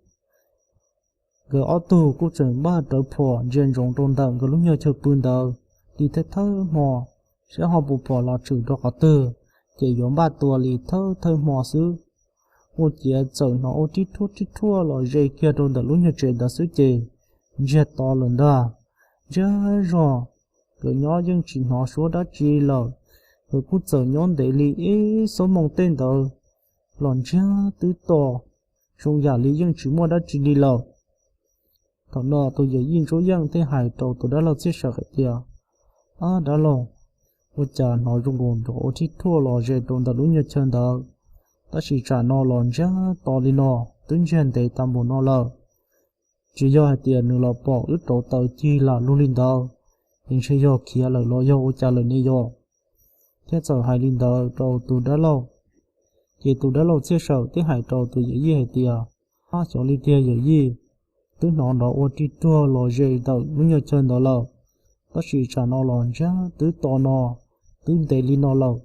Nkawd ob tug kuj tseem npaj rawv phom ntsia ntsoov rau ntawm nkawd lub nyuag chaw pw ntawd li thawj thawj hmo, saib ho puas phom los tshwm rau qhov twg, ces yuav npaj tua li thawj thawj hmo xwb. Ua ciav txawm hnov ua rib rhuaj rib rhuaj los ze kiag rau ntawm lub nyuag tsev ntawd xwb ces ntsiag to lawm ntag. Ntsiag zog, nkawd nyob yeej tsis hnov suab dab tsi lawm. Nkawd kuj txawm nyob ntev li ib xuab moos tej ntawd los ntsiag twb to, zoo yam li yeej tsis muaj dab tsi li lawm. Thaum no tus yawm yij Ntsuab Yeej thiaj hais rau tus dab laug Txhiaj Sawm hais tias, Ab dab laug, ua cas hnov zoo nkaus nrov ua rib rhuaj los ze rau ntawm lub nyuag chaw ntawd, tab sis tsam no los ntsiag to li no, twb ntsiag ntev tas npaum no lawm. Tsis yog hais tias nws los pom wb rauv taws cig lam lug li ntawd, es ntshe yog khiav lawm los yog ua cas lawm ne yog? Thiaj txawm hais li ntawd rau tus dab laug. Ces tus dab laug Txhiaj Sawm thiaj hais rau tus yawm yij hais tias, Ab, xyov li tiag yawm yij, twb hnov nrov ua rib rhuaj los ze ntawm lub nyuag chaw ntawd lawm, tab sis tsam no los ntsiag twb to no, twb ntev li no lawm,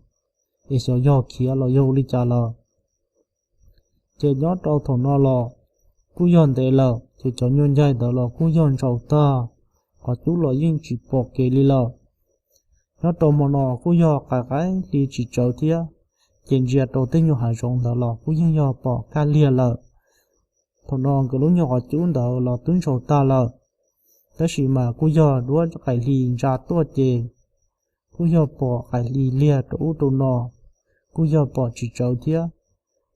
es xyov yog khiav los yog ua li cas lawm. Ces nyob rau thaum no los kuj yog ntev lawm, ces cov nyuag ncaig ntawd los kuj yog ntsaus tag, qhov cub los yeej tsis pom kev li lawm. Nyob rau hmo no kuj yog qaim qaim hli tsis tsawv thiab, ces ntsia rau tej nyuag hav zoov ntawd los kuj yeej yog pom kaj liag lawm. Thaum no nkawd lub nyuag qhov cub ntawd los twb ntsaus tag lawm, tab sis mas kuj yog duab qaim hli ntsa tuaj ces kuj yog pom qaim hli liag rau ub rau no, kuj yog pom tsis tsawv thiab.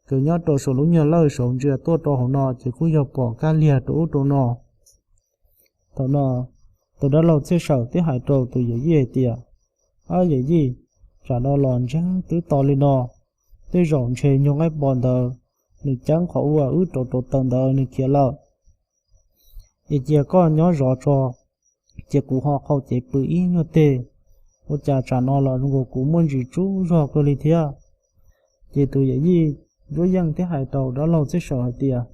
Nkawd nyob rau saum lub nyuag lawj saud ntsia tuaj rau hauv no ces kuj yog pom kaj liag rau ub rau no. Thaum no tus dab laug Txhiaj Sawm thiaj hais rau tus yawm yij hais tias, Ab yawm yij, tsam no los ntseeg twb to li no, tej zaum ntshe nyuag nqaij pos ntawd nws ceeb qhov uas wb rauv rauv taws ntawd nws khiav lawm. Es cia koj nyob zov tso, cia kuv ho qhau cev pw ib nyuag teg, ua cas tsam no los zoo nkaus kuv muaj ntsis tsub zog kawg li thiab. Ces tus yawm yij Ntsuab Yeej thiaj hais rau dab laug Txhiaj Sawm hais tias,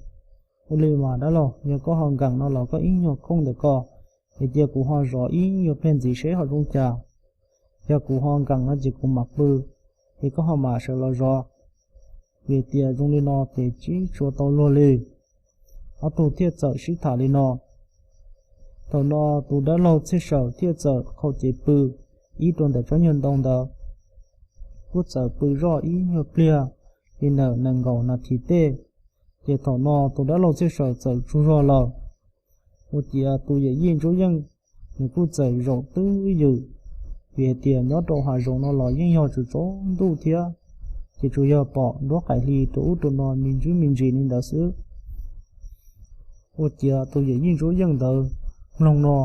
Ua li mas dab laug, yog koj ho nkees no los koj ib nyuag khooj ntawm ko, es cia kuv ho zov ib nyuag pliag ntxiv seb ho zoo cas. Yog kuv ho nkees no ces kuv mam pw, es koj ho mam sawv los zov. Vim tias zoo li no ces tsis tshua tau luag li. Ob tug thiaj txawm sib tham li no. Thaum no tus dab laug Txhiaj Sawm thiaj txawm qhau cev pw ib rau ntawm tsob nyuag ntoo ntawd, kuj txawm pw zoj ib nyuag pliag li ntawm nees nkaum nas this tej. Ces thaum no tus dab laug Txhiaj Sawm txawm tsaug zog lawm. Ua ciav tus yawm yij Ntsuab Yeej nws kuj txawm zaum twj ywm, vim hais tias nyob rau hav zoov no los yeej yog tsaus ntuj thiab, ces tsuas yog pom nruab qaim hli rau ub rau no me ntsis me ntsis li ntawd xwb. Ua ciav tus yawm yij Ntsuab Yeej ntawd mloog no,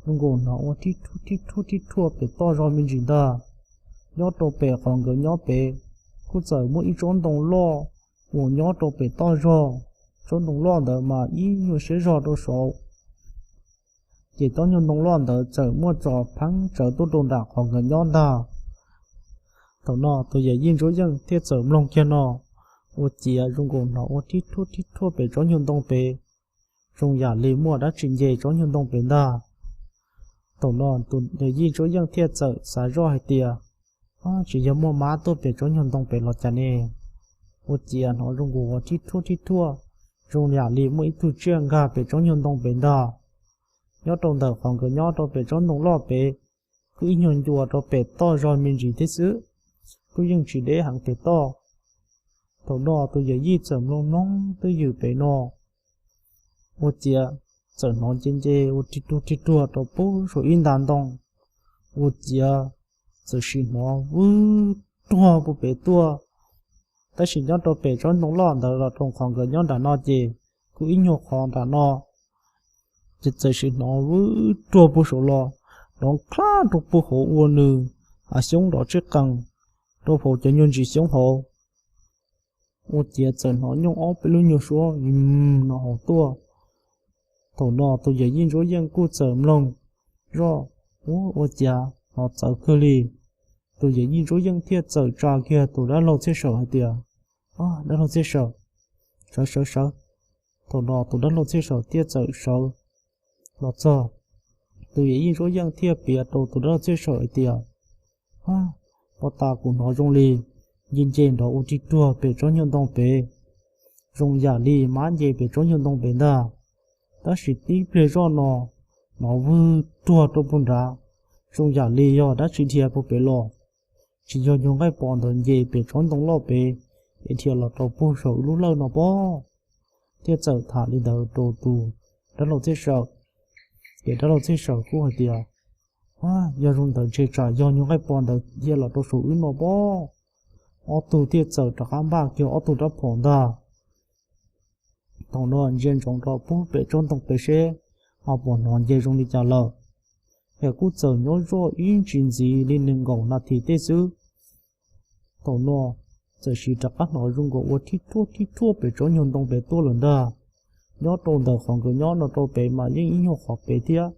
zoo nkaus hnov ua tib rhuaj tib rhuaj tib rhuaj pem toj zog me ntsis ntag. Nyob rau pem qhov nkawd nyob pem, kuj txawm muaj ib tsob ntoo loj uas nyob rau pem toj zog. Tsob ntoo loj ntawd mas ib nyuag siab zog rau saud, ces tsob nyuag ntoo loj ntawd txawm muaj tso pheeb tsawv tuaj rau nram qhov nkawd nyob ntag. Thaum no tus yawm yij Ntsuab Yeej thiaj txawm mloog kiag no, ua ciav zoo nkaus hnov ua tib rhuaj tib rhuaj pem tsob nyuag ntoo pem, zoo yam li muaj dab tsi nce tsob nyuag ntoo pem ntag. Thaum no tus yawm yij Ntsuab Yeej thiaj txawm xav zoj hais tias, Tsis yog muaj mab tuaj pem tsob nyuag ntoo pem los cas ne? Ua ciav hnov zoo nkaus ua tib rhuaj tib rhuaj, zoo yam li muaj ib tug tsiaj nkag pem tsob nyuag ntoo pem ntag. Nyob rau ntawm qhov nkawd nyob rau pem tsob ntoo loj pem, kuj ib nyuag ncua rau pem toj zog me ntsis thiab xwb, kuj yeej tsis deb heev pem toj. Thaum no tus yawm yij txawm mloog mloog twj ywm pem no, ua ciav txawm hnov nce nce ua rig ruag rig ruag rau pem saum ib nta ntoo, ua ciav txawm sim hnov vwb ruag puag pem tuaj. Tab sis nyob rau pem tsob ntoo loj ntawd los rau qhov nkawd nyob nram no ces kuj ib nyuag qhov nram no, ces txawm sim hnov vwb ruag puag saum los, nrov khlab rau puag hauv ua nws hav xyoob nrov tsib qees rau hauv cov nyuag ntsis xyoob hauv. Ua ciav txawm hnov nyooj ob peb lub nyuag suab no hauv tuaj. Thaum no tus yawm yij Ntsuab Yeej kuj txawm mloog zoj, ua ciav hnov txawv kawg li. Tus yawm yij Ntsuab Yeej thiaj txawm tsa kiag tus dab laug Txhiaj Sawm hais tias, Dab laug Txhiaj Sawm, sawv sawv sawv. Thaum no tus dab laug Txhiaj Sawm thiaj txawm sawv los txog. Tus yawm yij Ntsuab Yeej thiaj piav rau tus dab laug Txhiaj Sawm hais tias, Pov tas kuv hnov zoo li nce nce nrov ua rig ruag pem tsob nyuag ntoo pem, zoo yam li mab nce pem tsob nyuag ntoo pem ntag. Tab sis tib pliag zoj no hnov vwg ruag rau puag nrad, zoo yam li yog dab tsi dhia puag pem los. Tsis yog nyuag nqaij pos ntawd nce pem tsob ntoo loj pem es dhia los rau puag saum lub lawj no pob. Thiaj txawm tham li ntawd rau tus dab laug Txhiaj Sawm. Ces dab laug Txhiaj Sawm kuj hais tias, Yog zoo ntawd ntshe tsam yog nyuag nqaij pos ntawd dhia los rau saum wb no pob. Ob tug thiaj txawm rov qab npaj kiag ob tug rab phom ntag. Thaum no ntsia ntsoov rau puag pem tsob ntoo pem seb ho puas hnov nce zoo li cas lawm. Yog kuj txawm nyob zoj ib ntsis ntxiv li nees nkaum nas this tej xwb. Thaum no txawm sim rov qab hnov zoo nkaus ua thib thuaj thib thuaj pem tsob nyuag ntoo pem tuaj lawm ntag. Nyob rau ntawm qhov nkawd nyob no rau pem mas yeej ib nyuag qhov pem thiab.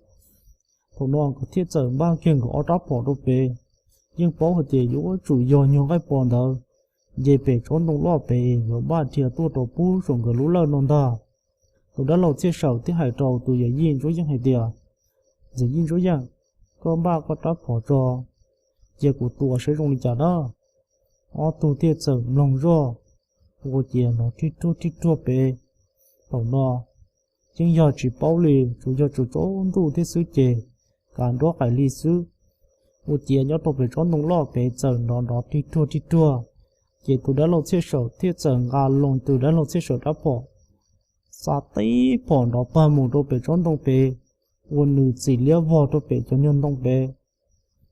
Thaum no nkawd thiaj txawm npaj kiag nkawd ob rab phom rau pem, yeej paub hais tias yuav tsum yog nyuag nqaij pos ntawd nce pem tsob ntoo loj pem yuav npaj dhia tuaj rau puag saum nkawd lub lawj no ntag. Tus dab laug Txhiaj Sawm thiaj hais rau tus yawm yij Ntsuab Yeej hais tias, Yawm yij Ntsuab Yeej, koj npaj koj rab phom tso, cia kuv tua saib zoo li cas na. Ob tug thiaj txawm mloog zoj, ua ciav hnov rhib ruag rhib ruag pem. Thaum no yeej yog tsis paub li, tsuas yog tsaus ntuj thiab xwb ces kav nruab qaim li xwb. Ua ciav nyob rau pem tsob ntoo loj pem txawm nrov nrov rhib ruag rhib ruag, Ces tus dab laug Txhiaj Sawm thiaj txawm nqa loo tus dab laug Txhiaj Sawm rab phom, xa tib phom nrov pag mus rau pem tsob ntoo pem, ua nws txim liab vog rau pem cov nyuag ntoo pem.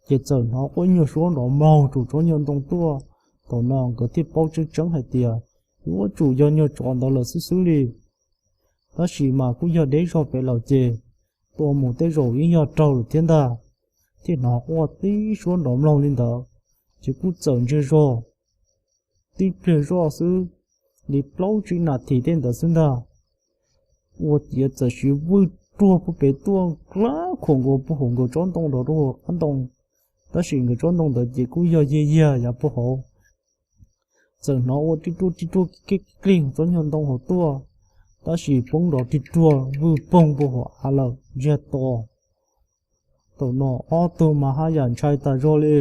Ces txawm hnov quaj nyuag suab nrov mlaug rau tsob nyuag ntoo tuaj. Thaum no nkawd thiaj paub tseeb tseeb hais tias yuav tsum yog nyuag tsov ntawd lawm xwb xwb li. Tab sis mas kuj yog deb zog pem lawm ces tua mus tej zaum yeej yog raug lawm thiab ntag. Thiaj hnov quaj tib suab nrov mlaug li ntawd, ces kuj txawm ntsiag zog tib pliag zoj xwb, li plaub tsib nas this tej ntawd xwb ntag, ua ciav txawm siv vwj ruag puag pem tuaj, lab khuam nkaus puag hauv nkawd tsob ntoo nrov rau hauv qab ntoo. Tab sis nkawd tsob ntoo ntawd ces kuj yog yiag yiag yav puag hauv. Txawm hnov ua tib ruaj tib ruaj kib kib klig tsob nyuag ntoo hauv tuaj, tab sis poob nrov rig ruag vwj poog puag hauv av lawm ntsiag to. Thaum no ob tug mas haj yam ntshai tas zog li,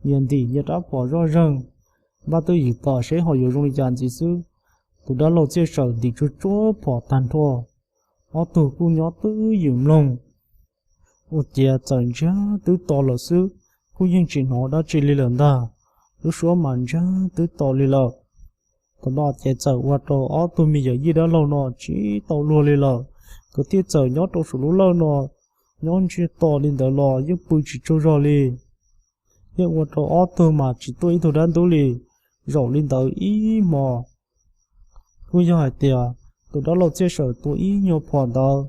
nyias ntim nyias rab phom zoj zeeg, npaj twj ywm tos seb ho yuav zoo li cas ntxiv xwb. Tus dab laug Txhiaj Sawm ntim tsuag tsuag phom tag nrho, ob tug kuj nyob twj ywm mloog. Ua ciav txawm ntsiag twb to lawm xwb, kuj yeej tsis hnov dab tsi li lawm ntag. Lub suab mas ntsiag twb to li lawm. Thaum no ces txawm ua rau ob tug me yawm yij dab laug no tsis tau luag li lawm. Nkawd thiaj txawm nyob rau saum lub lawj no, nyob ntsiag to li ntawd los yeej pw tsis tsaug zog li. Yeej ua rau ob tug mas tsis tuaj ib tug dab ntub li, zaum li ntawd ib hmos. Kuj yog hais tias tus dab laug Txhiaj Sawm tua ib nyuag phom ntawd,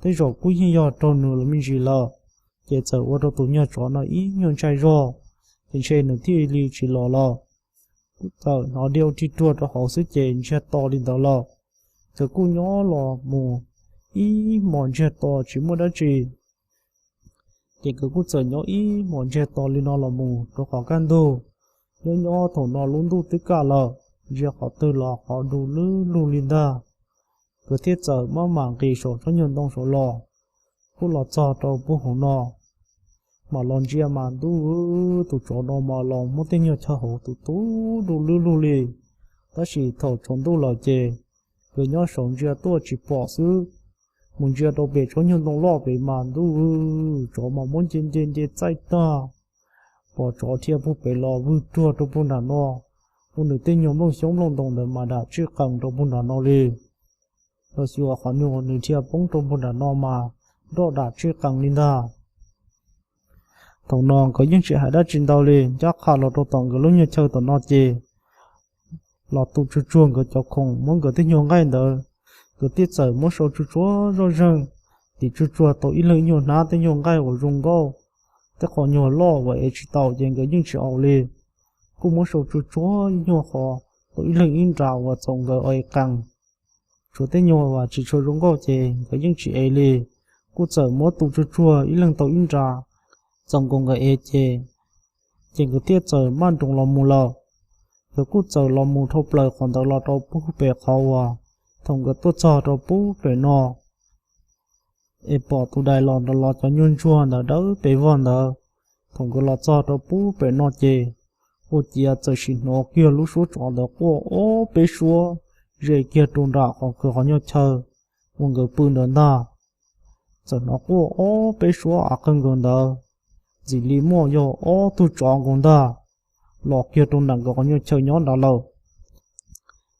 tej zaum kuj yeej yog raug nws los me ntsis lawm. Ces txawm ua rau tus nyuag tsov no ib nyuag ntshai zog, ces ntshe nws thiaj li tsis los lawm. Kuj txawm hnov dhia ua rig ruag rau hauv xwb ces ntsiag to li ntawd lawm. Ces kuj nyob los mus ib hmos ntsiag to tsis muaj dab tsi. Ces nkawd kuj txawm nyob ib hmos ntsiag to li no los mus rau qhov kaj ntug. Nyob nyob thaum no lub ntuj twb kaj lawm, ntsia qhov twg los qhov du lug lug li ntag. Nkawd thiaj txawm maj mam nqis saum tsob nyuag ntoo saud los, kuj los txog rau puag hauv no. Mam los ntsia mas ntuj, tus tsov no mas los muab tej nyuag chaw hauv tus tu du lug lug li. Tab sis thaum tsaus ntuj lawm ces nkawd nyob saud ntsia tuaj tsis pom xwb. Mus ntsia rau pem tsob nyuag ntoo loj pem mas ntuj, tsov mas muab nce nce nce txaij tag. Pom tsov dhia puag pem los vwj ruag rau puag nram no, ua nws tej nyuag nplooj xyoob nplooj ntoo ntawd mas dam tsij qees rau puag nram no li. Los xyuas qhov nyuag nws dhia poob rau puag nram no mas nroj dam tsij qees li ntag. Thaum no nkawd yeej tsis hais dab tsi ntau li, ncaj qha los rau tom nkawd lub nyuag chaw tom no ces los tu tsuag tsuag nkawd cov khoom, muab nkawd tej nyuag nqaij ntawd. Nkawd thiaj txawm muab sau tsuag tsuag zoj zeeg, tim tsuag tsuag tau ib leeg ib nyuag hnab tej nyuag nqaij uas zoo nkauj. Tej qhov nyuag loj uas ev tsis tau ces nkawd yeej tsis aus li. Kuj muab sau tsuag tsuag ib nyuag qhov tau ib leeg ib nra uas txaus nkawd ev qees. Tshuav tej nyuag uas tsis tshua zoo nkauj ces nkawd yeej tsis ev li. Kuj txawm muab tu tsuag tsuag ib leeg tau ib nra, txaus nkaus nkawd ev ces, ces nkawd thiaj txawm maj nroos los mus lawm. Nkawd kuj txawm los mus dhau plaws qhov ntawd los rau puag pem qhov uas thaum nkawd tuaj txog rau puag pem no es pom tus dais los nrov los cov nyuag ntsuag ntawd dawb pes vog ntawd. Thaum nkawd los txog rau puag pem no ces ua ciav txawm sim hnov kiag lub suab tsov ntawd quaj ob peb suab ze kiag rau nram qhov kawg qhov nyuag chaw uas nkawd pw ntawd ntag. Txawm hnov quaj ob peb suab av qeeg nkaus ntawd, ntxim li muaj yog ob tug tsov nkaus ntag los kiag rau nram nkawd qhov nyuag chaw nyob nrad lawm.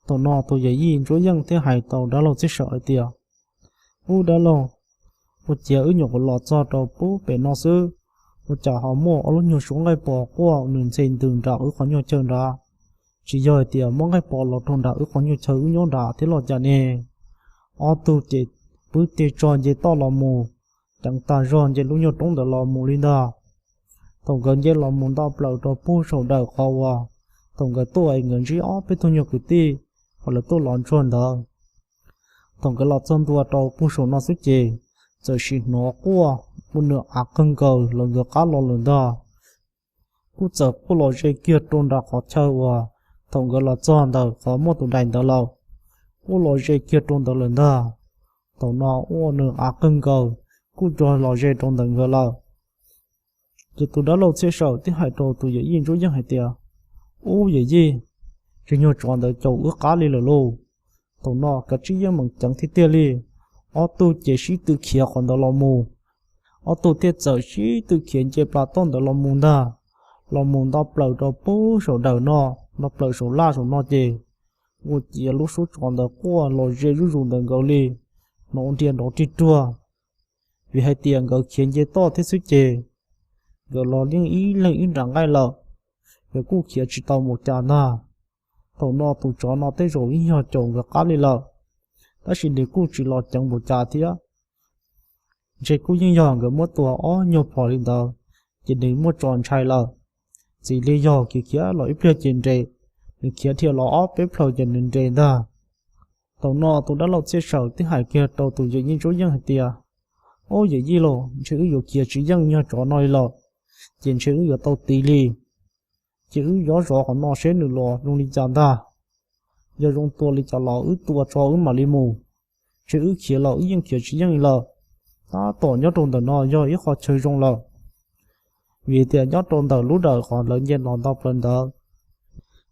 Thaum no tus yawm yij Ntsuab Yeej thiaj hais rau dab laug Txhiaj Sawm hais tias, Ub dab laug, ua ciav wb nyuam qhuav los txog rau puag pem no xwb, ua cas ho muaj ob lub nyuag suab nqaij pos quaj nws ntxhe ntws nram wb qhov nyuag chaw nrad? Tsis yog hais tias muaj nqaij pos los rau nram wb qhov nyuag chaw wb nyob nrad thiab los cas ne? Ob tug ces pw tig tso nce toj los mus, ceev tag zog nce lub nyuag roob ntawd los mus li ntag. Thaum nkawd nce los mus nto plaws rau puag saum dawm qhov uas thaum nkawd tuaj es nkawd ntsib ob peb tug nyuag kwv tij uas lawv tuaj los ntsuag ntawd. Thaum nkawd los txog ntua rau puag saum no xwb ces txawm sim hnov quaj ua nws av qeeg nkaws los nkawd qab los lawm ntag. Kuj txawm quaj los ze kiag rau nram qhov chaw uas thaum nkawd los txog ntawm qhov muaj tus dais ntawd lawm, quaj los ze kiag rau ntawd lawm ntag. Thaum no ua nws av qeeg nkaws kuj nco los ze rau ntawm nkawd lawm. Ces tus dab laug Txhiaj Sawm thiaj hais rau tus yawm yij Ntsuab Yeej hais tias, Ub yawm yij, tus nyuag tsov ntawd caum wb qab li lawm lauj. Thaum no kav tsij yeej meem ceev tiag tiag li. Ob tug ces sib tw khiav qhov ntawd los mus. Ob tug thiaj txawm sib tw khiav nce plas toj ntawd los mus ntag, los mus nto plaws rau puag saum dawm no. nrog plaws saum laj saum no ces ua ciav lub suab tsov ntawd quaj los ze zuj zus ntawm nkawd li, hnov nrov nrov rig ruag. Vim hais tias nkawd khiav nce toj thiab xwb ces nkawd los yeej ib leeg ib nra nqaij lawm, nkawd kuj khiav tsis tau mus cas ntag. Thaum no tus tsov no tej zaum yeej yog caum nkawd qab li lawm, tab sis nws kuj tsis los ceev mus cas thiab. Ntshe kuj yeej yog nkawd muab tua ob nyuag phom li ntawd, ces nws muaj tso ntshai lawm. Txij li yog khiav khiav los ib pliag ces nres, nws khiav dhia los ob peb plaws ces nws nres ntag. Thaum no tus dab laug Txiaj Saum twb hais kiag rau tus yawm yij Ntsuab Yeej hais tias, Ob yawm yij lauj, ntshe wb yuav khiav tsis yeej nyuag tsov no li lawm, ces ntshe wb yuav tau tiv li. Ces wb yuav zov qhov no seb nws los zoo li cas ntag. Yog zoo tua li cas los wb tua tso wb mam li mus. Ntshe wb khiav los wb yeej khiav tsis yeej li lawm. Tab tom nyob rau ntawm no yog ib qho chaw zoo lawm, vim tias nyob rau ntawm lub dawm qhov lawv nce los ntau plaws ntawd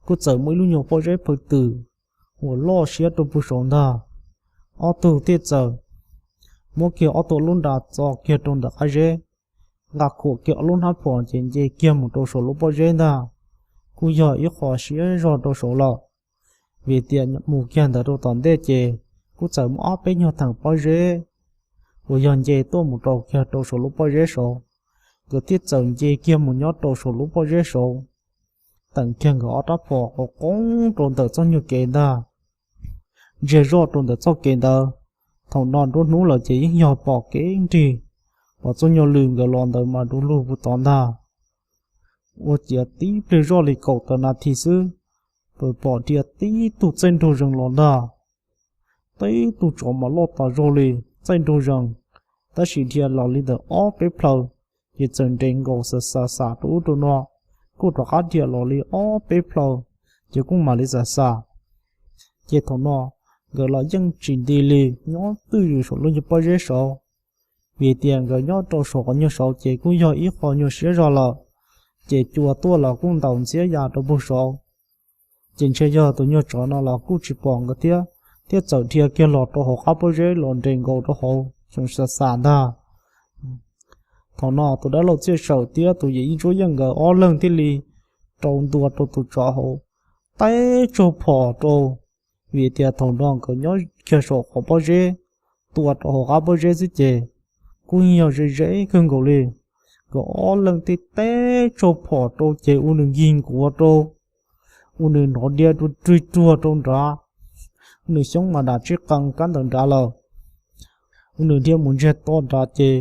kuj txawm muaj ib lub nyuag pob zeb phaw twm uas loj siab rau puag saud ntag. Ob tug thiaj txawm muab kiag ob tug lub nra txo kiag rau ntawm qab zeb, nqa khuam kiag ob lub hnab phom ces nce kiag mus rau saum lub pob zeb ntag. Kuj yog ib qho siab zog rau saud lawm, vim tias mus kiag ntawd rau tom ntej ces kuj txawm muaj ob peb nyuag theem pob zeb uas yog nce tuaj mus rau kiag rau saum lub pob zeb saud. Nkawd thiaj txawm nce kiag mus nyob rau saum lub pob zeb saud, teem kiag nkawd ob rab phom qhov qoob rau ntawm txoj nyuag kev ntag. Ntsiag zoj rau ntawm txoj kev ntawd, thaum no nruab hnub lawm ces yeej yog pom kev nrig, pom txoj nyuag lws nkawd los ntawd mas du lug puag tod ntag. Ua ciav tib pliag zoj li kaum tawm nas this xwb, pom dhia tib tug txaij nraug zees los ntag. Tib tug tsov mas loj tas zog li txaij nraug zees, tab sis dhia los li ntawm ob peb plaws, ces txawm nres nkaus xav xav xav rau ub rau no, kuj rov qab dhia los li ob peb plaws, ces kuj mam li xav xav. Ces thaum no nkawd los yeej tsis nti li nyob twj ywm saum lub nyuag pob zeb saud, vim tias nkawd nyob rau saum qhov nyuag saud ces kuj yog ib qho nyuag siab zog lawm, ces cua tuaj los kuj ntaus ntxhiab ya rau puag saud. Ces ntshe yog tus nyuag tsov no los kuj tsis pom nkawd thiab, thiab txawm dhia kiag los rau hauv qab pob zeb los nres nkaus rau hauv xyoo xav xav ntag. Thaum no tus dab laug Txiaj Saum thiab tus yawm yij Ntsuab Yeej nkawd ob leeg thiaj li rau ntua rau tus tsov hauv, teb tsaug phom rau. Vim tias thaum no nkawd nyob kiag saum qhov pob zeb, tua rau hauv qab pob zeb xwb ces kuj yog ze ze kawg nkaus li. Nkawd ob leeg thiaj teb tsaug phom rau ces ua nws nkig nkuav rau, ua nws hnov dhia rua rwg ruag rau nrad, ua nws xyoob mas dam tsib qee kab ntawm nrad lawm. Ua nws dhia mus ntsiag to nrad ces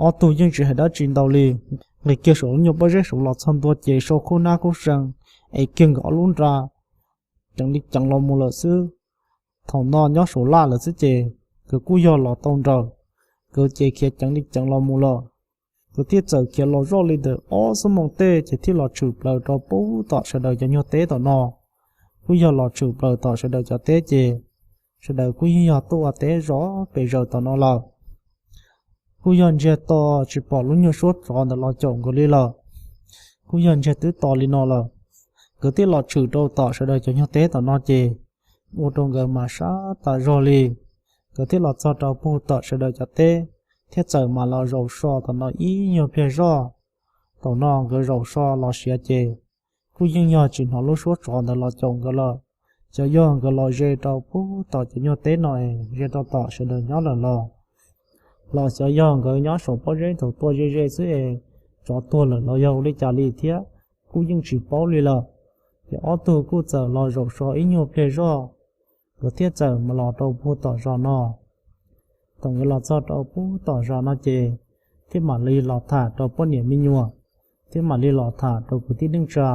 ob tug yeej tsis hais dab tsi ntau li, nqis kiag saum lub nyuag pob zeb saud los txog ntua ces sau khub nab khub see, es kiag nkawd ob lub nra ceev li ceev los mus lawm xwb. Thaum no nyob saum laj lawm xwb ces nkawd kuj yog los tau nrawm, nkawd ces khiav ceev li ceev los mus lawm. Nkawd thiaj txawm khiav los zoj li ntawm ob xuab moos tej ces thiaj los tshwm plaws rau puag tom sawv daws cov nyuag teb tom no. Kuj yog los tshwm plaws tom sawv daws cov teb ces sawv daws kuj yeej yog tuaj ua teb zov pes zaws tom no lawm. Kuj yog ntsiag to tsis pom lub nyuag suab tsov ntawd los caum nkawd li lawm. Kuj yog ntsiag twb to li no lawm, nkawd thiaj los tshwm rau tom sawv daws cov nyuag teb tom no ces ua rau nkawd mas sab tas zog li. Nkawd thiaj los txog rau puag tom sawv daws cov teb, thiab txawm mas los zaum so tom no ib nyuag pliag zoj. Thaum no nkawd zaum so los siav ces kuj yeej yog tsis hnov lub suab tsov ntawd los caum nkawd lawm. Xyov yog nkawd los ze rau puag tom cov nyuag teb no, ze rau tom sawv daws nyob lawm los, los xyov yog nkawd nyob saum pob zeb thaum tuaj ze ze xwb es tsov tuag lawm los yog ua li cas li thiab, kuj yeej tsis paub li lawm. Ces ob tug kuj txawm los zaum so ib nyuag pliag zoj, nkawd thiaj txawm mus los rau puag tom zos no. Thaum nkawd los txog rau puag tom zos no ces thiaj mam li los tham rau poj niam me nyuam, thiab mam li los tham rau kwv tij neej tsa.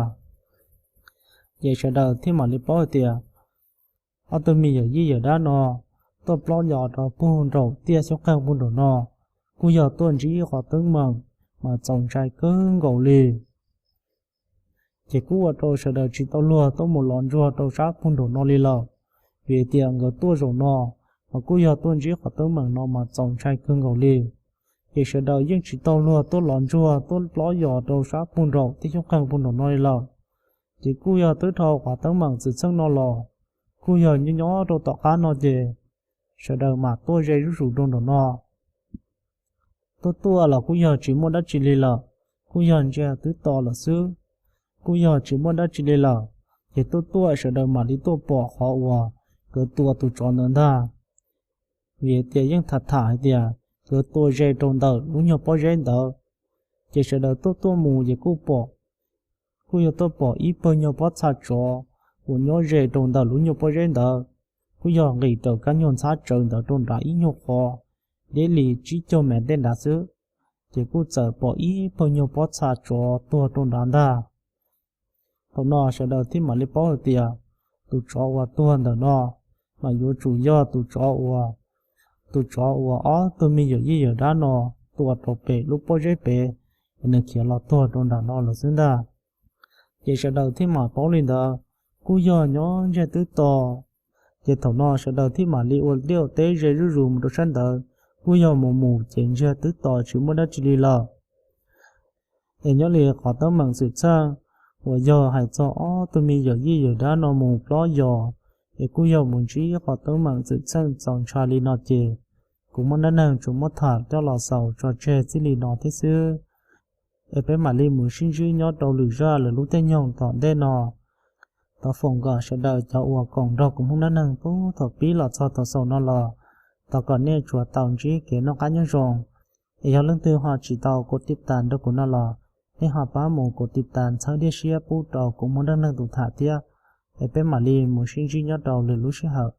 Ces sawv daws thiaj mam li paub hais tias ob tug me yawm yij yawm dab no tuaj plob yos rau puag nraum tiaj xyoob qeeg puag nraum no, kuj yog tuaj ntsib qhov teeb meem mas txaus ntshai kawg nkaus li. Ces kuj ua rau sawv daws tsis tau luag tuaj mus lov ntsuag rau sab puag nraum no li lawm, vim tias nkawd tuaj zaum no mas kuj yog tuaj ntsib qhov teeb meem no mas txaus ntshai kawg nkaus li. Ces sawv daws yeej tsis tau luag tuaj lov ntsuag tuaj plob yos rau sab puag nraum tiaj xyoob qeeg puag nraum no li lawm. Ces kuj yog twb dhau qhov teeb meem txwm txheej no los, kuj yog nyob nyob rau tom qab no ces sawv daws mam tuaj ze zuj zus rau nraum no. Tuaj tuaj los kuj yog tsis muaj dab tsi li lawm, kuj yog ntsiag twb to lawm xwb, kuj yog tsis muaj dab tsi li lawm. Ces tuaj tuaj sawv daws mam li tuaj pom qhov uas nkawd tua tus tsov ntawd ntag. Vim tias yeej tham tham hais tias nkawd tua ze rau ntawm lub nyuag pob zeb ntawd, ces sawv daws tuaj tuaj mus ces kuj pom, kuj yog tuaj pom ib pawg nyuag pob txha tsov uas nyob ze rau ntawm lub nyuag pob zeb ntawd, kuj yog nqis raws kab nyuag ntxhab tsawv ntawd rau nrad ib nyuag qhov, deb li tsib caug mev tej nrad xwb, ces kuj txawm pom ib pawg nyuag pob txha tsov tuag rau nrad ntag. Thaum no sawv daws thiaj mam li paub hais tias tus tsov uas tuag ntawm no mas yuav tsum yog tus tsov uas, tus tsov uas ob tug me yawm yij yawm dab no tua rau pem lub pob zeb pem, nws khiav los tuag rau nram no lawm xwb ntag. Ces sawv daws thiaj mam paub li ntawd, kuj yog nyob ntsiag twb to. Ces thaum no sawv daws thiaj mam li ua liaj teb ze zuj zus mus rau sab ntawd, kuj yog mus mus ces ntsiag twb to tsis muaj dab tsi li lawm. Es nyob li qhov teeb meem xwm txheej uas yog hais txog ob tug me yawm yij yawm dab no mus plob yos, es kuj yog mus ntsib qhov teeb meem xwm txheej txaus ntshai li no ces, kuv Hmoob dab neeg tsuas muab tham coj los xaus tso tseg txij li no thiab xwb. Es peb mam li mus sib ntsib nyob rau lwm zaj lwm lub tej nyoog tom ntej no. Thov foom kom sawv daws cov uas koom nrog kuv Hmoob dab neeg pub thaum pib los txog thaum xaus no los, thov kom nej tsuas tau ntsib kev noj qab nyob zoo. Es yog leej twg ho tsis tau kuv tiv tas nrog kuv no los, nej ho pab mus kuv tiv tas ntxhawb diaj siab pub rau kuv Hmoob dab neeg tus tham thiab. Es peb mam li mus sib ntsib nyob rau lwm lub sij hawm.